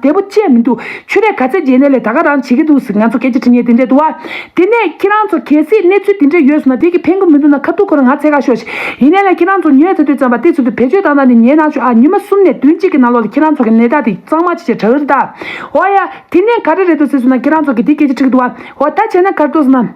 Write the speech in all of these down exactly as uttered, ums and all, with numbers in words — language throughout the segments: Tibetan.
བདེ་པོ་ཅི་ཡང་མི་འདུག་ཆུ་རས་ག་ཚད་བརྗེས་ནའི་ལས་ད་ག་རང་བྱེད་ཀྱི་འདུག་ཟེར་ང་ཚོ་སྐད་ཆ་དྲི་མཁན་དེ་འདྲས་འདུག་བ། དེ་ནས་ཁྱེད་རང་ཚོ་གལ་སྲིད་གནས་ཚུལ་དེ་འདྲས་ཡོད་སོང་ན་དེ་གི་ཕན་གི་མི་འདུག་ན་ཁ་ཐུག་ཁོ་རང་ང་འཚོལ་ག་ཤོག་ཤིག་ཡིན་ནའི་ལས་ཁྱེད་རང་ཚོ་ཉོས་ཚར་དུས་ཙམ་པ་དེ་ཚོ་དེ་བེད་སྤྱོད་བཏང་ན་ནི་ཉན་གནང་ཤོག་ཨ། ཉི་མ་གསུམ་ནས་བདུན་གཅིག་གི་ནང་ལོགས་ལ་ཁྱེད་རང་ཚོ་གི་ནད་རྟགས་དེ་གཙང་མ་ཅིག་བྱས་དྲག་གི་རེད་ད། འོ་ཡ། དེ་ནས་ག་རེ་རེད་འདུག་ཟེར་སོང་ན་ཁྱེད་རང་ཚོ་གི་དེ་སྐད་ཆ་དྲི་གི་འདུག་བ། འོ་ད་བྱས་ན་ག་རེ་འདུག་ཟེར་ན།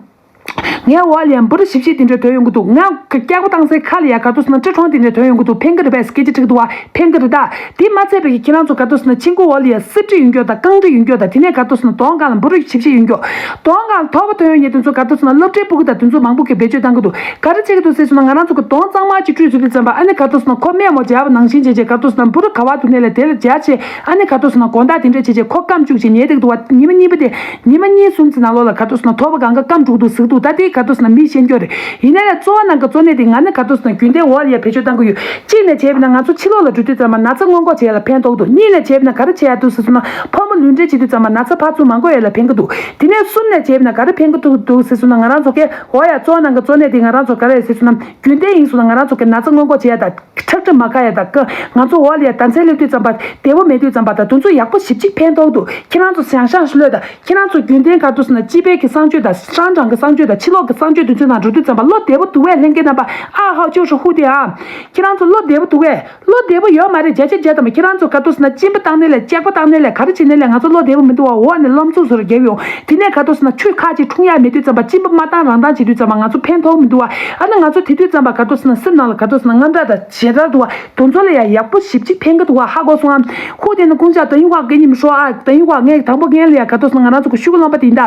ངའི་འོག་ལ་ཡང་འབུ་རུ་ཞིབ་ཞིབ་དེ་འདྲ་ཐོན་ཡོང་གི་འདུག་ང་སྐྱག་པ་བཏང་སའི་ཁ་ལ་ཡང་ག་རེ་འདུག་ཟེར་ན་ཁྲི་ཁྲོང་དེ་འདྲ་ཐོན་ཡོང་གི་འདུག་ཕན་གི་རེད་པས་སྐད་ཆ་དྲི་གི་འདུག་བ། ཕན་གི་རེད་ད། དེ་མ་ཚད་པའི་ཁྱེད་རང་ཚོ་ག་རེ་འདུག་ཟེར་ན་མཆིན་ཁུ་འོག་ལ་ཡང་སིབ་དྲི་ཡོང་རྒྱུ་དང་རྐང་དྲི་ཡོང་རྒྱུ་དང་དེ་ནས་ག་རེ་འདུག་ཟེར་ན་གདོང་སྒང་ལ་འབུ་རུ་ཞིབ་ཞིབ་ཡོང་རྒྱུ། གདོང་སྒང་ལ་དོག་པ་ཐོན་ཡོང་མཁན་དེ་ཚོ་ག་རེ་འདུག་ཟེར་ན་སློབ་གྲྭའི་སྤུ་གུ་དང་དེ་ཚོ་མང་པོ་གིས་བེད་སྤྱོད་བཏང་གི་འདུག་ག་རེ་བྱེད་ཀྱི་འདུག་ཟེར་སོང་ན་ང་རང་ཚོ་གི་གདོང་གཙང་མ་ཅིག་བཀྲུས་ཚར་དུས་ཙམ་པ་ཨ་ནི་ག་རེ་འདུག་ཟེར་ན་ཁོ་སྨན་མོ་སྦྱར་བ་ནང་བཞིན་བྱས་བྱས་ག་རེ་འདུག་ཟེར་ན་འབུ་རུ་ག་བ་འདུག་ནའི་ལས་དེ་ལ་སྦྱར་བྱས་ཨ་ནི་ག་རེ་འདུག་ཟེར་ན་དགོང་དག་དེ་འདྲ་བྱས་བྱས་ཁོ་སྐམ་བཅུག་བྱས་ཉལ་བསྡད་ཀྱི་འདུག་བ། ཉི་མ་གཉིས་པ་དེ། ཉི་མ་གཉིས་གསུམ་ཙམ་ནང་ལོགས་ལ་ག་རེ་འདུག་ཟེར་ན་དོག་པ་སྒང་ག་སྐམ་འགྲོ་གི་འདུག་ཟེར་གི་འདུག་ད་དེ་ག་རེ་འདུག་ཟེར་ན་མིས་ཤེས་རྒྱུ་རེད། ཡིན་ནའི་ལས་གཙོ་བོ་ནང་གི་གཙོ་གནད་དེ་ང་ནི་ག་རེ་འདུག་ཟེར་ན་རྒྱུན་ལྡན་འོག་ལ་ཡ་བེད་སྤྱོད་བཏང་གི་ཡོད། གཅིག་ནས་བྱས་པ་ན་ང་ཚོ་ཕྱི་ལོགས་ལ་འགྲོ་དུས་ཙམ་པ་ན་ཚ་སྔོན་འགོག་བྱེད་ཡ་ལ་ཕན་ཐོགས་འདུག་གཉིས་ནས་བྱས་པ་ན་ག་རེ་བྱེད་ཡ་འདུག་ཟེར་སོང་ན་ཕོ་མོ་ལུས་འབྲེལ་བྱེད་དུས་ཙམ་པ་ན་ཚ་ཕར་ཚུར་མ་འགོ་ཡ་ལ་ཕན་གི་འདུག་དེ་ནས་གསུམ་ནས་བྱས་པ་ན་ག་རེ་ཕན་གི་འདུག་འདུག་ཟེར་སོང་ན་ང་རང་ཚོ་གི་འོ་ཡ་གཙོ་བོ་ནང་གི་གཙོ་གནད་དེ་ང་རང་ཚོ་ག་རེ་ཟེར་སོང་ན་རྒྱུན་ལྡན་ཡིན་སོང་ན་ང་རང་ཚོ་གི་ན་ཚ་སྔོན་འགོག་བྱེད་ཡ་དང་། ཁྲག་དྲི་མ་ཁ་ཡ་དང་ཀ་ང་ཚོ་འོག་ལ་ཡ་ཟླ་མཚན་སླེབས་དུས་ཙམ་པ་བདེ་པོ་མེད་དུས་ཙམ་པ་དང་དེ་ཚོ་ཡག་པོ་ཞིབ་ཅིག་ཕན་ཐོགས་འདུག་ཁྱེད་རང་ཚོ་ཞང་ཞང་ཞུ་ལོས་དང་ཁྱེད་རང་ཚོ་རྒྱུན་ལྡན་ག་རེ་འདུག་ཟེར་ན་སྤྱི་པའི་གི་གསང་སྤྱོད་དང་ཧྲང་ཀྲང་གི་གསང་སྤྱོད་དང་ཕྱི་ལོགས་གི་གསང་སྤྱོད་དེ་ཚོའི་ནང་འགྲོ་དུས་ཙམ་པ་བློ་བདེ་པོ་འདུག་གས་ལྷན་རྒྱས་རྣམ་པ། ཨ་ཧའོ་ཅོ་ཧྲུ་ཧུ་དེ་ཨ། ཁྱེད་རང་ཚོ་བློ་བདེ་པོ་འདུག་གས། བློ་བདེ་པོ་ཡོད་མ་རེད་བརྒྱ་ཆ་བརྒྱ་ཐམ་པ་ཁྱེད་རང་ཚོ་ག་རེ་འདུག་ཟེར་ན་གཅིན་པ་བཏང་ནའི་ལས་སྐྱག་པ་བཏང་ནའི་ལས་ག་རེ་བྱེད་ནའི་ལས་ང་ཚོ་བློ་བདེ་པོ་མི་འདུག་བ། འོག་ནས་རླུང་འཚུབ་བཟོ་རུ་རྒྱབ་ཡོང་དེ་ནས་ག་རེ་འདུག་ཟེར་ན་ཆུ་ཁ་ཅིག་འཁྲུངས་ཡ་མེད་དུས་ཙམ་པ་གཅིན་པ་མ་བཏང་རང་བཏང་བྱེད་དུས་ཙམ་པ་ང་ཚོ་ཕན་ཐོགས་མི་འདུག་བ། ཨ་ནི་ང་ཚོ་དེ་དུས་ཙམ་པ་ག་རེ་འདུག་ཟེར་ན་སེམས་ནང་ལ་ག་རེ་འདུག་ཟེར་ན་དངངས་སྐྲག་དང་ཞེ་དྲག་འདུག་བ། དེ་ཚོ་ལ་ཡ་ཡག་པོ་ཞིབ་ཅིག་ཕན་གི་འདུག་བ། ཧ་གོ་སོང་ཨ། ཧུ་དེ་ནི་ཀུན་ཤ་ཏ་ཡིན་ཧྭ་གེ་ཉིམ་ཧྲོ་ཨ། ཏ་ཡིན་ཧྭ་ངས་དང་པོ་ངས་ལ་ཡ་ག་རེ་འདུག་ཟེར་ན་ང་རང་ཚོ་གི་ཤུ་གུ་རློན་པ་དེ་ཡིན་ད།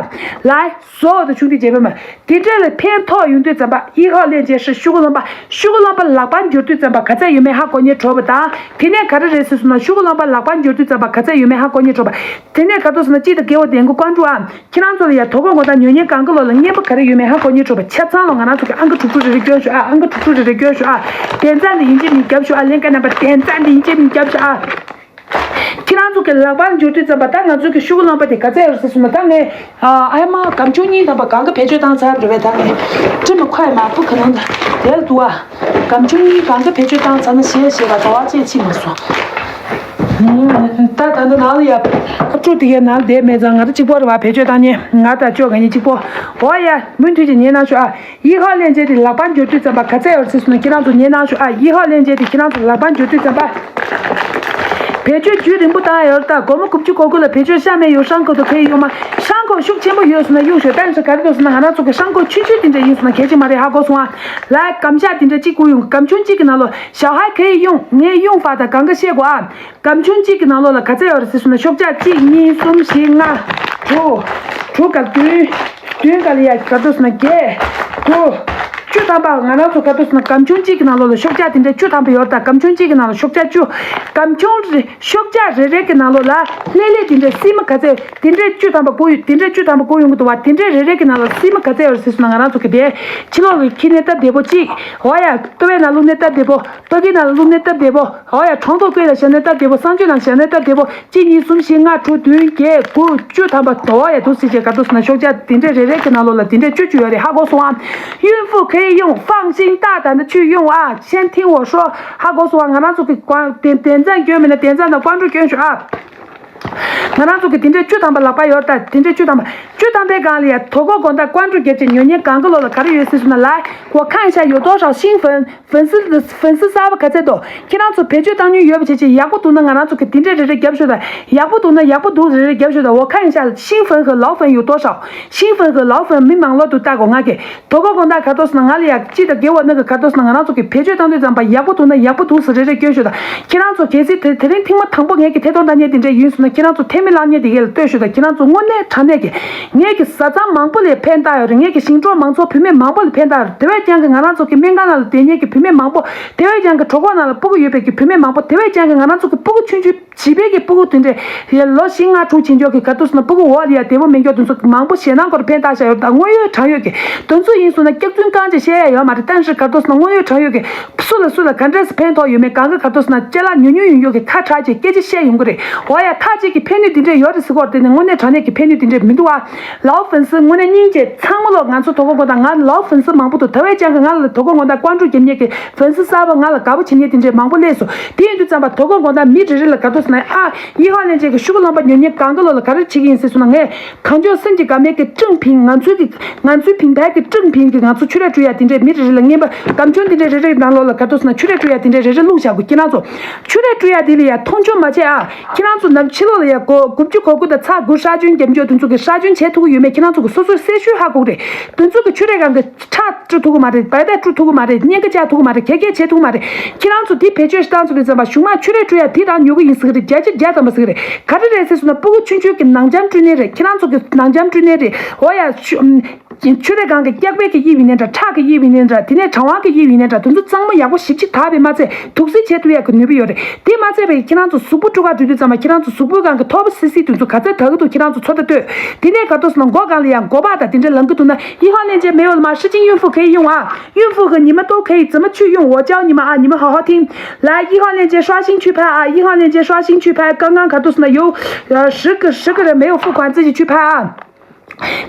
ལའི། བཟོ་བ་དང་ཆུང་དུས་རྗེས་པའི་མ། དེ་འདྲ་ལ་ཕན་ཐོགས་ཡོང་དུས་ཙམ་པ་ཡི་ཧོ་ལེན་ཅེ་ཧྲི་ཤུ་གུ་རློན་པ། ཤུ་གུ་རློན་པ་ལག་པར་འབྱོར་དུས་ཙམ་པ་ག་ཚད་ཡོད་མེད་ཧ་གོ་ཉེ་གྲོ་བ་དང་། དེ་ནས་ག་རེ་རེད་ཟེར་སོང་ན་ཤུ་གུ་རློན་པ་ལག་པར་འབྱོར་དུས་ཙམ་པ་ག་ཚད་ཡོད་མེད་ཧ་གོ་ཉེ་གྲོ་བ། དེ་ནས་ག་རེ་ཟེར་ན་སྐྱིད་དང་དགེ་བ་ལྡན་གོ་ཀོན་ཀྲུ་ཨ། ཁྱེད་རང་ཚོ་ལ་ཡ་དོ་དགོང་དགོང་དག་ཉོ་ཉེ་གང་གི་ལོ་ལ་རྔན་པ་ག་རེ་ཡོད་མེད་ཧ་གོ་ཉེ་གྲོ་བ། ཆ་ཚང་ལ་ང་རང་ཚོ་གི་ཨང་ཀི་དྲུག་དྲུག་རེ་རེ་སྐྱོན་ཤོག་ཨ། ཨང་ཀི་དྲུག་དྲུག་རེ་རེ་སྐྱོན་ཤོག་ཨ། དན་ཙན་དེ་ཡིན་གཅིག་མིན་རྒྱབ་ཤོག་ཨ། ལེན་ཀ་རྣམ་པ་དན་ཙན་དེ་ཡིན་གཅིག་མིན་རྒྱབ་ཤོག་ཨ། ཁྱེད་རང་ཚོ་གི་ལག་པར་འབྱོར་དུས་ཙམ་པ་ད་ང་ཚོ་གི་ཤུ་གུ་རློན་པ་དེ་ག་ཚད་ཡོད་ཟེར་སོང་ན་ད་ངས་ཨ་ཨ་མ་སྒམ་ཆུང་གཉིས་ཐམ་པ་གང་ག་བེད་སྤྱོད་བཏང་ཚར་རེད་པས། ད་ངས་དྲི་མ་ཁོས་མ་ཕུ་ག་ནང་ད་དེར་འདུག་ཨ། སྒམ་ཆུང་གཉིས་གང་ག་བེད་སྤྱོད་བཏང་ཚར་ན་ཞེས་ཞེས་པ་གྲོ་བ་ཅེས་ཕྱིན་མ་སོང་། ད་ད་ལྟ་ནང་ལ་ཡ་ཨ་ཕྲུག་དེ་གའི་ནང་ལ་བསྡད་མེད་ཙང་ང་ད་གཅིག་པོ་རེད་བ། བེད་སྤྱོད་བཏང་ཉེ་ང་དང་ཅོ་ག་ཉེ་གཅིག་པོ། འོ་ཡ་མུ་མཐུད་ཀྱི་ཉེ་གནང་ཤོག་ཨ། ཡི་ཧོ་ལེན་ཅེ་དེ་ལག་པར་འབྱོར་དུས་ཙམ་པ་ག་ཚད་ཡོད་ཟེར་སོང་ན་ཁྱེད་རང་ཚོ་ཉེ་གནང་ཤོག་ཨ། ཡི་ཧོ་ལེན་ཅེ་དེ་ཁྱེད་རང་ཚོ་ལག་པར་འབྱོར་དུས་ཙམ་པ། བེད་སྤྱོད་རྒྱུན་རིང་པོ་བཏང་ཡོད་ད། སྒོར་མོ་དགུ་བཅུ་གོ་དགུ་ལ་བེད་སྤྱོད་ཤ་མེད་ཡོད་ཧྲང་ཁོ་དོ་ཁེ་ཡོང་མ། ཧྲང་ཁོ་ཤུགས་ཆེན་པོ་ཡོད་སོང་ན་ཡོང་ཤོག་ད་ཡིན་ས་ག་རེ་འདུག་ཟེར་ན་ང་རང་ཚོ་གི་ཧྲང་ཁོ་ཆུང་ཆུང་དེ་འདྲ་ཡིན་སོང་ན་གལ་ཆེ་མ་རེད། ཧ་གོ་སོང་ཨ། ལ་སྒམ་ཤ་དེ་འདྲ་གཅིག་བསྐུར་ཡོང་། སྒམ་ཆུང་གཅིག་གི་ནང་ལོ་ཞའོ་ཧའེ་ཁེ་ཡོང་ངས་ཡོང་ཧྥ་ད་གང་ག་བཤད་དགོས་ཨ། སྒམ་ཆུང་གཅིག་གི་ནང་ལོགས་ལ་ག་ཚད་ཡོད་རེད་ཟེར་སོང་ན་ཤོག་ཆག་གཅིག་གཉིས་གསུམ་བཞི་ལྔ་དྲུག་དྲུག་ག་བདུན། བདུན་ག་ལ་ཡ་ག་འདུག་ཟེར་ན་བརྒྱད། དགུ། བཅུ་ཐམ་པ་ང་རང་ཚོ་ག་འདུག་ཟེར་ན་སྒམ་ཆུང་གཅིག་གི་ནང་ལོགས་ལ་ཤོག་ཆག་དེ་འདྲ་བཅུ་ཐམ་པ་ཡོད་རེད་ད། སྒམ་ཆུང་གཅིག་གི་ནང་ལ་ཤོག་ཆག་བཅུ། སྒམ་ཆུང་རེ་ཤོག་ཆག་རེ་རེ་གི་ནང་ལོགས་ལ་ལྷེ་ལྷེ་དེ་འདྲ་སིལ་མ་ག་ཚད་དེ་འདྲ་བཅུ་ཐམ་པ་དགུ་ཡོད། དེ་འདྲ་བཅུ་ཐམ་པ་དགུ་ཡོང་གི་འདུག་བ། དེ་འདྲ་རེ་རེ་གི་ནང་ལ་སིལ་མ་ག་ཚད་ཡོད་རེད་ཟེར་སོང་ན་ང་རང་ཚོ་གི་དེ་ཕྱི་ལོགས་ལ་ཁྱེར་ནས་སྟབས་བདེ་པོ་གཅིག་འོ་ཡ་ལྟོ་བའི་ནང་བླུགས་ནས་སྟབས་བདེ་པོ། ལྟོ་གོས་ནང་ལ་བླུགས་ནས་སྟབས་བདེ་པོ། འོ་ཡ་གྲོང་ཐོག་ཀུན་ལ་བཞག་ནས་སྟབས་བདེ་པོ། གསང་སྤྱོད་ནང་བཞག་ནས་སྟབས་བདེ་པོ། གཅིག་གཉིས་གསུམ་བཞི་ལྔ་དྲུག་བདུན་བརྒྱད་དགུ་བཅུ་ཐམ་པ། འོ་ཡ་འདུག་སེ་བྱས་ག་འདུག་ཟེར་ན་ཤོག་ཆག་དེ་འདྲ་རེ་རེ་གི་ནང་ལོགས་ལ་དེ་འདྲ་བཅུ་བཅུ་ཡོད་རེད། ཧ་གོ་སོང་ཨ། 孕妇可以用，放心大胆的去用啊，先听我说。 ཧ་གོ་སོང་ཨ། ང་རང་ཚོ་གི་ཀོན་དན་དན་ཙན་སྐྱོན་མེད་ན་དན་ཙན་དང་ཀོན་ཀྲུ་སྐྱོན་ཤོག་ཨ། ང་རང་ཚོ་གི་དེ་འདྲའི་བཅུ་ཐམ་པ་ལག་པ་ཡོད་ད། དེ་འདྲའི་བཅུ་ཐམ་པ། བཅུ་ཐམ་པའི་སྒང་ལ་ཡ་དོ་གོ་དགོང་དག་ཀོན་ཀྲུ་རྒྱབ་ཅིག་ཉོ་མཁན་གང་གི་ལོ་ལ་ག་རེ་ཡོད་ཟེར་སོང་ན་ལ། 我看一下有多少新粉，粉丝粉丝 གསར་པ་ག་ཚད་འདུག་ཁྱེད་རང་ཚོ་བེད་སྤྱོད་བཏང་མྱོང་ཡོད་པ་བྱས་ཅིག་ཡག་པོ་འདུག་ན་ང་རང་ཚོ་གི་དེ་འདྲའི་རེ་རེ་རྒྱབ་ཤོག་ད། ཡག་པོ་འདུག་ན་ཡག་པོ་འདུག་རེ་རེ་རྒྱབ་ཤོག་ད། 我看一下新粉和老粉有多少，新粉和老粉 མི་མང་ལོ་འདུག་ལྟ་གོ་ང་གི། དོ་གོ་དགོང་དག་ག་འདུག་ཟེར་ན་ང་ལ་ཡ་སྐྱིད་དང་དགེ་བ་གནང་གི་ག་འདུག་ཟེར་ན་ང་རང་ཚོ་གི་བེད་སྤྱོད་བཏང་དུས་ཙམ་པ་ཡག་པོ་འདུག་ན་ཡག་པོ་འདུག་ཟེར་རེ་རེ་སྐྱོན་ཤོག་ད། ཁྱེད་རང་ཚོ་གལ་སྲིད་དེ་དེ་རིང་ཐེངས་མ་དང་པོ་ངེད་ཀྱི་ཐད་གཏོང་བཏང་མཁན་དེ་འདྲ་ཡིན་སོང་ན་ཁྱེད་རང་ཚོ་ཐལ་མོ་སློག་མཁན་དེ་གས་ལ་ལྟོས་ཤོག་ད། ཁྱེད་རང་ཚོ་དངོས་གནས་དྲང་གནས་ཀྱི་ངེད་ཀྱི་བཟའ་ཚང་མང་པོ་ལ་ཕན་བཏགས་ཡོད་རེད། ངེད་ཀྱི་ཞིང་འབྲོག་མང་ཚོགས་བུད་མེད་མང་པོ་ལ་ཕན་བཏགས་ཡོད་རེད། དེ་བས་ཀྱང་གི་ང་རང་ཚོ་གི་སྨན་ཁང་ནང་ལ་བསྡད་མཁན་གྱི་བུད་མེད་མང་པོ། དེ་བས་ཀྱང་གི་གྲོད་ཁོག་ནང་ལ་སྤུ་གུ་ཡོད་པའི་གི་བུད་མེད་མང་པོ། དེ་བས་ཀྱང་གི་ང་རང་ཚོ་གི་སྤུ་གུ་ཆུང་ཆུང་བྱིས་པའི་གི་སྤུ་གུ་དེ་འདྲའི་ལོ་བཞི་ལྔ་དྲུག་ཕྱིན་མགྱོགས་ཀྱི་ག་འདུག་ཟེར་ན་སྤུ་གུ་འོག་ལ་ཡ་བདེ་པོ་མེད་མགྱོགས་དེ་ཚོ་མང་པོ་ཞེད་སྣང་སྐོར་ཕན་བཏགས་བཞག་ཡོད་རེད། ད་དངོས་ཡོད་དྲང་ཡོད་ཀྱི་དེ་ཚོ་ཡིན་སོང་ན་སྐྱག་རྫུན་རྐང་གཅིག་བཤད་ཡ་ཡོད་མ་རེད། ད་ནི་ག་འདུག་ཟེར་ན་དངོས་ཡོད་དྲང་ཡོད་ཀྱི་སུ་ལ་སུ་ལ་ག་འདྲས་སེ་ཕན་ཐོགས་ཡོད་མེད་གང་གི་ག་འདུག་ཟེར་ན་ཅ་ལག་ཉུང་ཉུང་ཡོད་མགྱོགས་ཀྱི་ཁ་གྲག་ཅིག་སྐད་ཆ་བཤད་ཡོང་གི་རེད། འོ་ཡ་ཁ་གཅིག་གི་ཕན་ནུས་ དེ་འདྲས་ཡོད་རེད་ཟེར་གོ་རེད། དེ་ནི་དངོས་གནས་དྲང་གནས་ཀྱི་ཕན་ནུས་དེ་འདྲས་མི་འདུག་ཨ། ལའོ་ཧྥན་སི་དངོས་གནས་སྙིང་རྗེ་ཚང་མ་ལོ། ང་ཚོ་དོ་དགོང་དགོང་དག་ང་ལའོ་ཧྥན་སི་མང་པོ་འདུག་དེ་བས་ཀྱང་གི་ང་ལ་དོ་དགོང་དགོང་དག་ཀོན་ཀྲུའུ་རྒྱབ་མཁན་གྱི་ཧྥན་སི་གསར་པ་ང་ལ་དགའ་པོ་བྱེད་མཁན་དེ་འདྲས་མང་པོ་སླེབས་སོང་། དེ་ཡིན་དུས་ཙམ་པ་དོ་དགོང་དགོང་དག་མི་རེ་རེ་ལ་ག་ཚོད་ཟེར་ན་ཨ་ཡི་ཧོ་ལན་ཅན་གྱི་ཤོག་གུ་རློན་པ་ཉོ་མཁན་གང་ག་ལོ་ལ་ག་རེ་བྱེད་ཀྱི་ཡིན་ཟེར་སོང་ན། ངས་གང་བྱུང་སེམས་ཀྱི་དགའ་མོས་ཀྱི་ཀྲིང་ཕིང་ང་ཚོའི་གི་ང་ཚོའི་ཕིང་ཕལ་གྱི་ཀྲིང་ཕིང་གི་ང་ཚོ་ཆུ་ར་བཀྲུ་ཡ་དེ་འདྲས་མི་རེ་རེ་ལ་རྔན་པ་གང་བྱུང་དེ་འདྲས་རེ་རེ་ནང་ལོགས་ལ་ག་ཚོད་ཟེར་ན་ཆུ་ར་བཀྲུ་ཡ་དེ་འདྲས་རེ་རེ་བླུགས་བཞག་གོ། ཁྱེད་རང་ཚོ་ཆུ་ར་བཀྲུ་ཡ་དེ་ལ་ཡ་མཐོང་ཆུང་མ་བྱེད་ཨ། ཁྱེད་རང་ཚོ་ནམ་ཕྱི་ལོགས་ལ་ཡ་སྒོ་དགུ་བཅུ་གོ་དགུ་དང་ཚ་དགུ་སྲ་ཇུན་རྒྱབ་འཇོག་དེ་ཚོ་གི་སྲ་ཇུན་བྱེད་ཐུབ་ཀྱི་ཡོད་མེད་ཁྱེད་རང་ཚོ་གི་སོ་སོའི་གསལ་ཤོས་ཧ་གོ་གི་རེད། དེ་ཚོ་གི་ཆུ་ར་སྒང་གི་ཁྲག་བཀྲུ་ཐུབ་ཀྱི་མ་རེད། བད་བད་བཀྲུ་ཐུབ་ཀྱི་མ་རེད། གཉན་ཁ་བཅག་ཐུབ་ཀྱི་མ་རེད། གད་སྐྱེགས་བྱེད་ཐུབ་ཀྱི་མ་རེད། ཁྱེད་རང་ཚོ་དེ་བེད་སྤྱོད་བཏང་ཚུལ་དུ་ཙམ་པ་གཞུག་མ་ཆུ་ར་བཀྲུ་ཡ་དེ་རང་ཉོ་གི་ཡིན་ཟེར་གི་རེད། བརྒྱ་ཆ་བརྒྱ་ཙམ་པ་ཟེར་གི་རེད། ག་རེ་རེད་ཟེར་སོང་ན་སྤུ་གུ་ཆུང་ཆུང་གི་ནང་འཇམ་བཀྲུ་ནི་རེད། ཁྱེད་རང་ཚོ་གི་ནང་འཇམ་བཀྲུ་ནི་རེད། འོ་ཡ་ཆུ་ཆུ་ར་སྒང་གི་སྐྱག་པའི་གི་དབྱིབས་ཡིན་ནའི་འདྲ། ཁྲག་གི་དབྱིབས་ཡིན་ནའི་འདྲ། དེ་ནས་གྲང་བ་གི་དབྱིབས་ཡིན་ནའི་འདྲ། དེ་ཚོ་གཙང་མ་ཡག་པོ་ཞིབ་ཅིག་དག་པའི་མ་ཚད་དུག་སེལ་བྱེད་ཐུབ་ཡ་གི་ནུས་པ་ཡོད་རེད། དེ་མ་ཚད་པའི་ཁྱེད་རང་ཚོ་གཟུགས་པོ་བཀྲུ་ག་འགྲོ་དུས་ཙམ་པ་ཁྱེད་རང་ཚོ་གཟུགས་པོའི་སྒང་གི་ཐོར་བུ་སི་སི་དེ་ཚོ་ག་ཚད་དག་གི་འདུག་ཁྱེད་རང་ཚོ་ཚོད་ལྟ་ལྟོས། དེ་ནས་ག་ཏོ་སོང་ན་མགོ་སྒང་ལ་ཡང་མགོ་པགས་དང་དེ་འདྲ་ལངས་གི་འདུག་ན། 一号链接没有了吗？ 湿巾、孕妇可以用啊。 孕妇和你们都可以，怎么去用？我教你们啊，你们好好听。来，一号链接刷新去拍啊！一号链接刷新去拍。刚刚卡杜斯呢有呃十个十个人没有付款，自己去拍啊。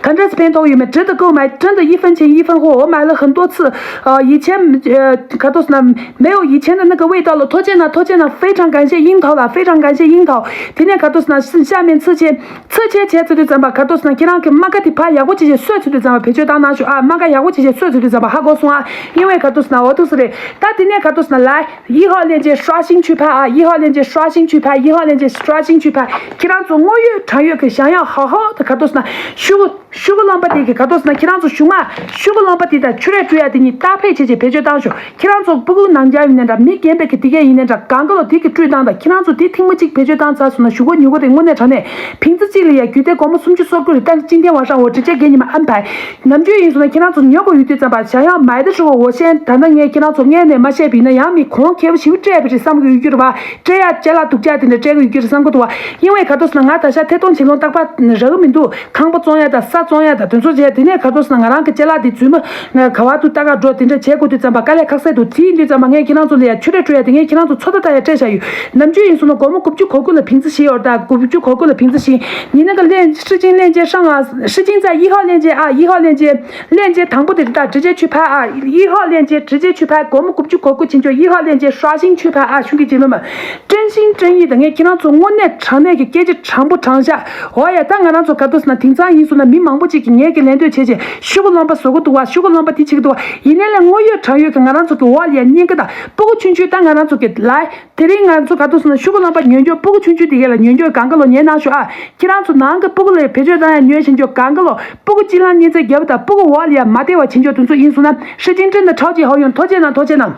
ག་འདྲས་ཕན་ཐོགས་ཡོད་མེད། 值得购买，真的一分钱一分货，我买了很多次。呃，以前呃，卡杜斯呢没有以前的那个味道了。 拖欠呢，拖欠呢，非常感谢樱桃了，非常感谢樱桃。 དེ་ནས་ག་ཏོ་སོང་ན་下面刺青། 刺青བྱས་ཚར་དུས་ཙམ་པ་ག་ཏོ་སོང་ན་ཁྱེད་རང་གི་རྨ་ཁ་དེ་ཕར་ཡག་པོ་བྱེད་བྱེད་གསོས་ཚར་དུས་ཙམ་པ་བེད་སྤྱོད་བཏང་གནང་ཤོག་ཨ། རྨ་ཁ་ཡག་པོ་བྱེད་བྱེད་གསོས་ཚར་དུས་ཙམ་པ་ཧ་གོ་སོང་ཨ། 因为ག་ཏོ་སོང་ན་འོ་ཐུག་སོང་རེད། ད་དེ་ནས་ག་ཏོ་སོང་ན་来，一号链接刷新去拍啊，一号链接刷新去拍，一号链接刷新去拍。 ཁྱེད་རང་ཚོ་དངོས་ཡོད་དྲང་ཡོད་ཀྱི་想要好好的ག་ཏོ་སོང་ན་ཤོག་གུ་ཤོག་གུ་རློན་པ་དེ་གི་ག་ཏོ་སོང་ན་ཁྱེད་རང་ཚོ་གཞུག་མ་ཤོག་གུ་རློན་པ་དེ་དང་ཆུ་ར་བཀྲུ་ཡ་དེ་གཉིས་ཏག་ཕེ་བྱེད་བྱེད་བེད་སྤྱོད་བཏང་ཤོག་ཁྱེད་རང་ཚོ་སྤུ་གུ་ནང་རྒྱ་ཡིན་ནའི་འདྲ། མི་རྒན་པའི་གི་དེ་གས་ཡིན་ནའི་འདྲ། གང་ག་ལོ་དེ་གི་བཀྲུས་བཏང་དང་ཁྱེད་རང་ཚོ་དེ་ཐེངས་མ་གཅིག་བེད་སྤྱོད་བཏང་ཚར་སོང་ན་གཞུག་གུ་ཉོ་གི་རེད། དངོས་གནས་དྲང་གནས་ཕིང་ཙི་གཅིག་ལ་ཡ་རྒྱུ་དེ་སྒོར་མོ་སུམ་ཅུ་སོ་དགུ་རེད། ད་今天晚上我直接给你们安排། ནམ་རྒྱུན་ཡིན་སོང་ན་ཁྱེད་རང་ཚོ་ཉོ་དགོས་ཡོད་དུས་ཙམ་པ་想要买的时候我先谈谈 ངས་ཁྱེད་རང་ཚོ་སྔས་ནས་མ་བཤད་པ་ཡིན་ན་ཡང་མི་གོང་ཁེ་པོ་ཞིག་སྤྲད་པ་རེད་བསམ་གི་ཡོད་རྒྱུ་རེད་བ། སྤྲད་ཡ་ཅ་ལག་སྡུག་ཅག་དེ་འདྲ་སྤྲད་གི་ཡོད་རྒྱུ་རེད་བསམ་གི་འདུག་བ། 因为ག་ཏོ་སོང་ན་ང་ད་ཆ་ཐད་གཏོང་བྱེད་ལོང་རྟག་པར་རག་གི་མི་འདུག་ཁང་པ་བཙོང་ཡ་དང་ས་བཙོང་ཡ་དང་དེ་ཚོ་བྱས། དེ་ནས་ག་ཏོ་སོང་ན་ང་རང་གི་ཅ་ལག་དེ་རྫུན་མ་ང་ག་བ་དུ་ལྟ་ག་འགྲོ་དེ་འདྲ་བྱེད་དགོས་དུས་ཙམ་པ་དཀའ་ལས་ཁག་སེ་འདུག་དེ་ཡིན་དུས་ཙམ་པ་ངས་ཁྱེད་རང་ཚོ་ལ་ཡ་ཆུ་ར་བཀྲུ་ཡ་དེ་ངས་ཁྱེད་རང་ཚོ་ཚོད་ལྟ་ལྟ་ཡ་སྤྲད་བཞག་ཡོད། ནམ་རྒྱུན་ཡིན་སོང་ན་སྒོར་མོ་དགུ་བཅུ་གོ་དགུ་ལ་ཕིང་ཙི་བཞི་ཡོད་རེད། ད་དགུ་བཅུ་གོ་དགུ་ལ་ཕིང་ཙི་བཞི། 你那个链- 湿巾链接上啊，湿巾在一号链接啊，一号链接，链接 དང་པོ་དེ་རེད། ད་直接去拍啊，一号链接直接去拍，སྒོར་མོ་དགུ་བཅུ་གོ་དགུ་ཕྱིན་ཆོག 一号链接刷新去拍啊，兄弟姐妹们。 真心真意的 ངས་ཁྱེད་རང་ཚོ་དངོས་གནས་དྲང་གནས་ཀྱི་སྐད་ཆ་དྲང་པོ་དྲང་བཞག་འོ་ཡ། ད་ང་རང་ཚོ་ག་ཏོ་སོང་ན་དེང་སང་ཡིན་སོང་ན་མི་མང་པོ་ཅིག་གིས་ངེད་ཀྱི་ལན་འདོད་བྱས་བྱས་ཤོག་གུ་རློན་པ་བཟོ་གི་འདུག་བ། ཤོག་གུ་རློན་པ་དེ་བྱེད་ཀྱི་འདུག་བ། ཡིན་ནའི་ལས་དངོས་ཡོད་དྲང་ཡོད་ཀྱི་ང་རང་ཚོ་གི་འོག་ལ་ཡ་སྙིང་གི་དང་སྤུ་གུ་ཆུང་ཆུང་ད་ང་རང་ཚོ་གི་ལའི། དེ་རིང་ང་ཚོ་ག་ཏོ་སོང་ན་ཤོག་གུ་རློན་པ་ཉོས་འཇོག་སྤུ་གུ་ཆུང་ཆུང་དེ་གས་ལ་ཉོས་འཇོག་གང་ག་ལོ་ཉན་གནང་ཤོག་ཨ། ཁྱེད་རང་ཚོ་ནང་གི་སྤུ་གུ་ལ་བེད་སྤྱོད་བཏང་ཡ་ཉོས་བྱེད་འཇོག་གང་ག་ལོ་སྤུ་གུ་གཅིག་ལ་གཉིས་ཚེ་རྒྱབ་དང་སྤུ་གུ་འོག་ལ་ཡ་མ་བདེ་བ་བྱེད་འཇོག་དེ་ཚོ་ཡིན་སོང་ན་ཧྲི་ཅིང་ཀྲིན་དང་ཁྲའོ་ཅི་ཧའོ་ཡོང་ཐོ་ཅེ་ནང་ཐོ་ཅེ་ནང་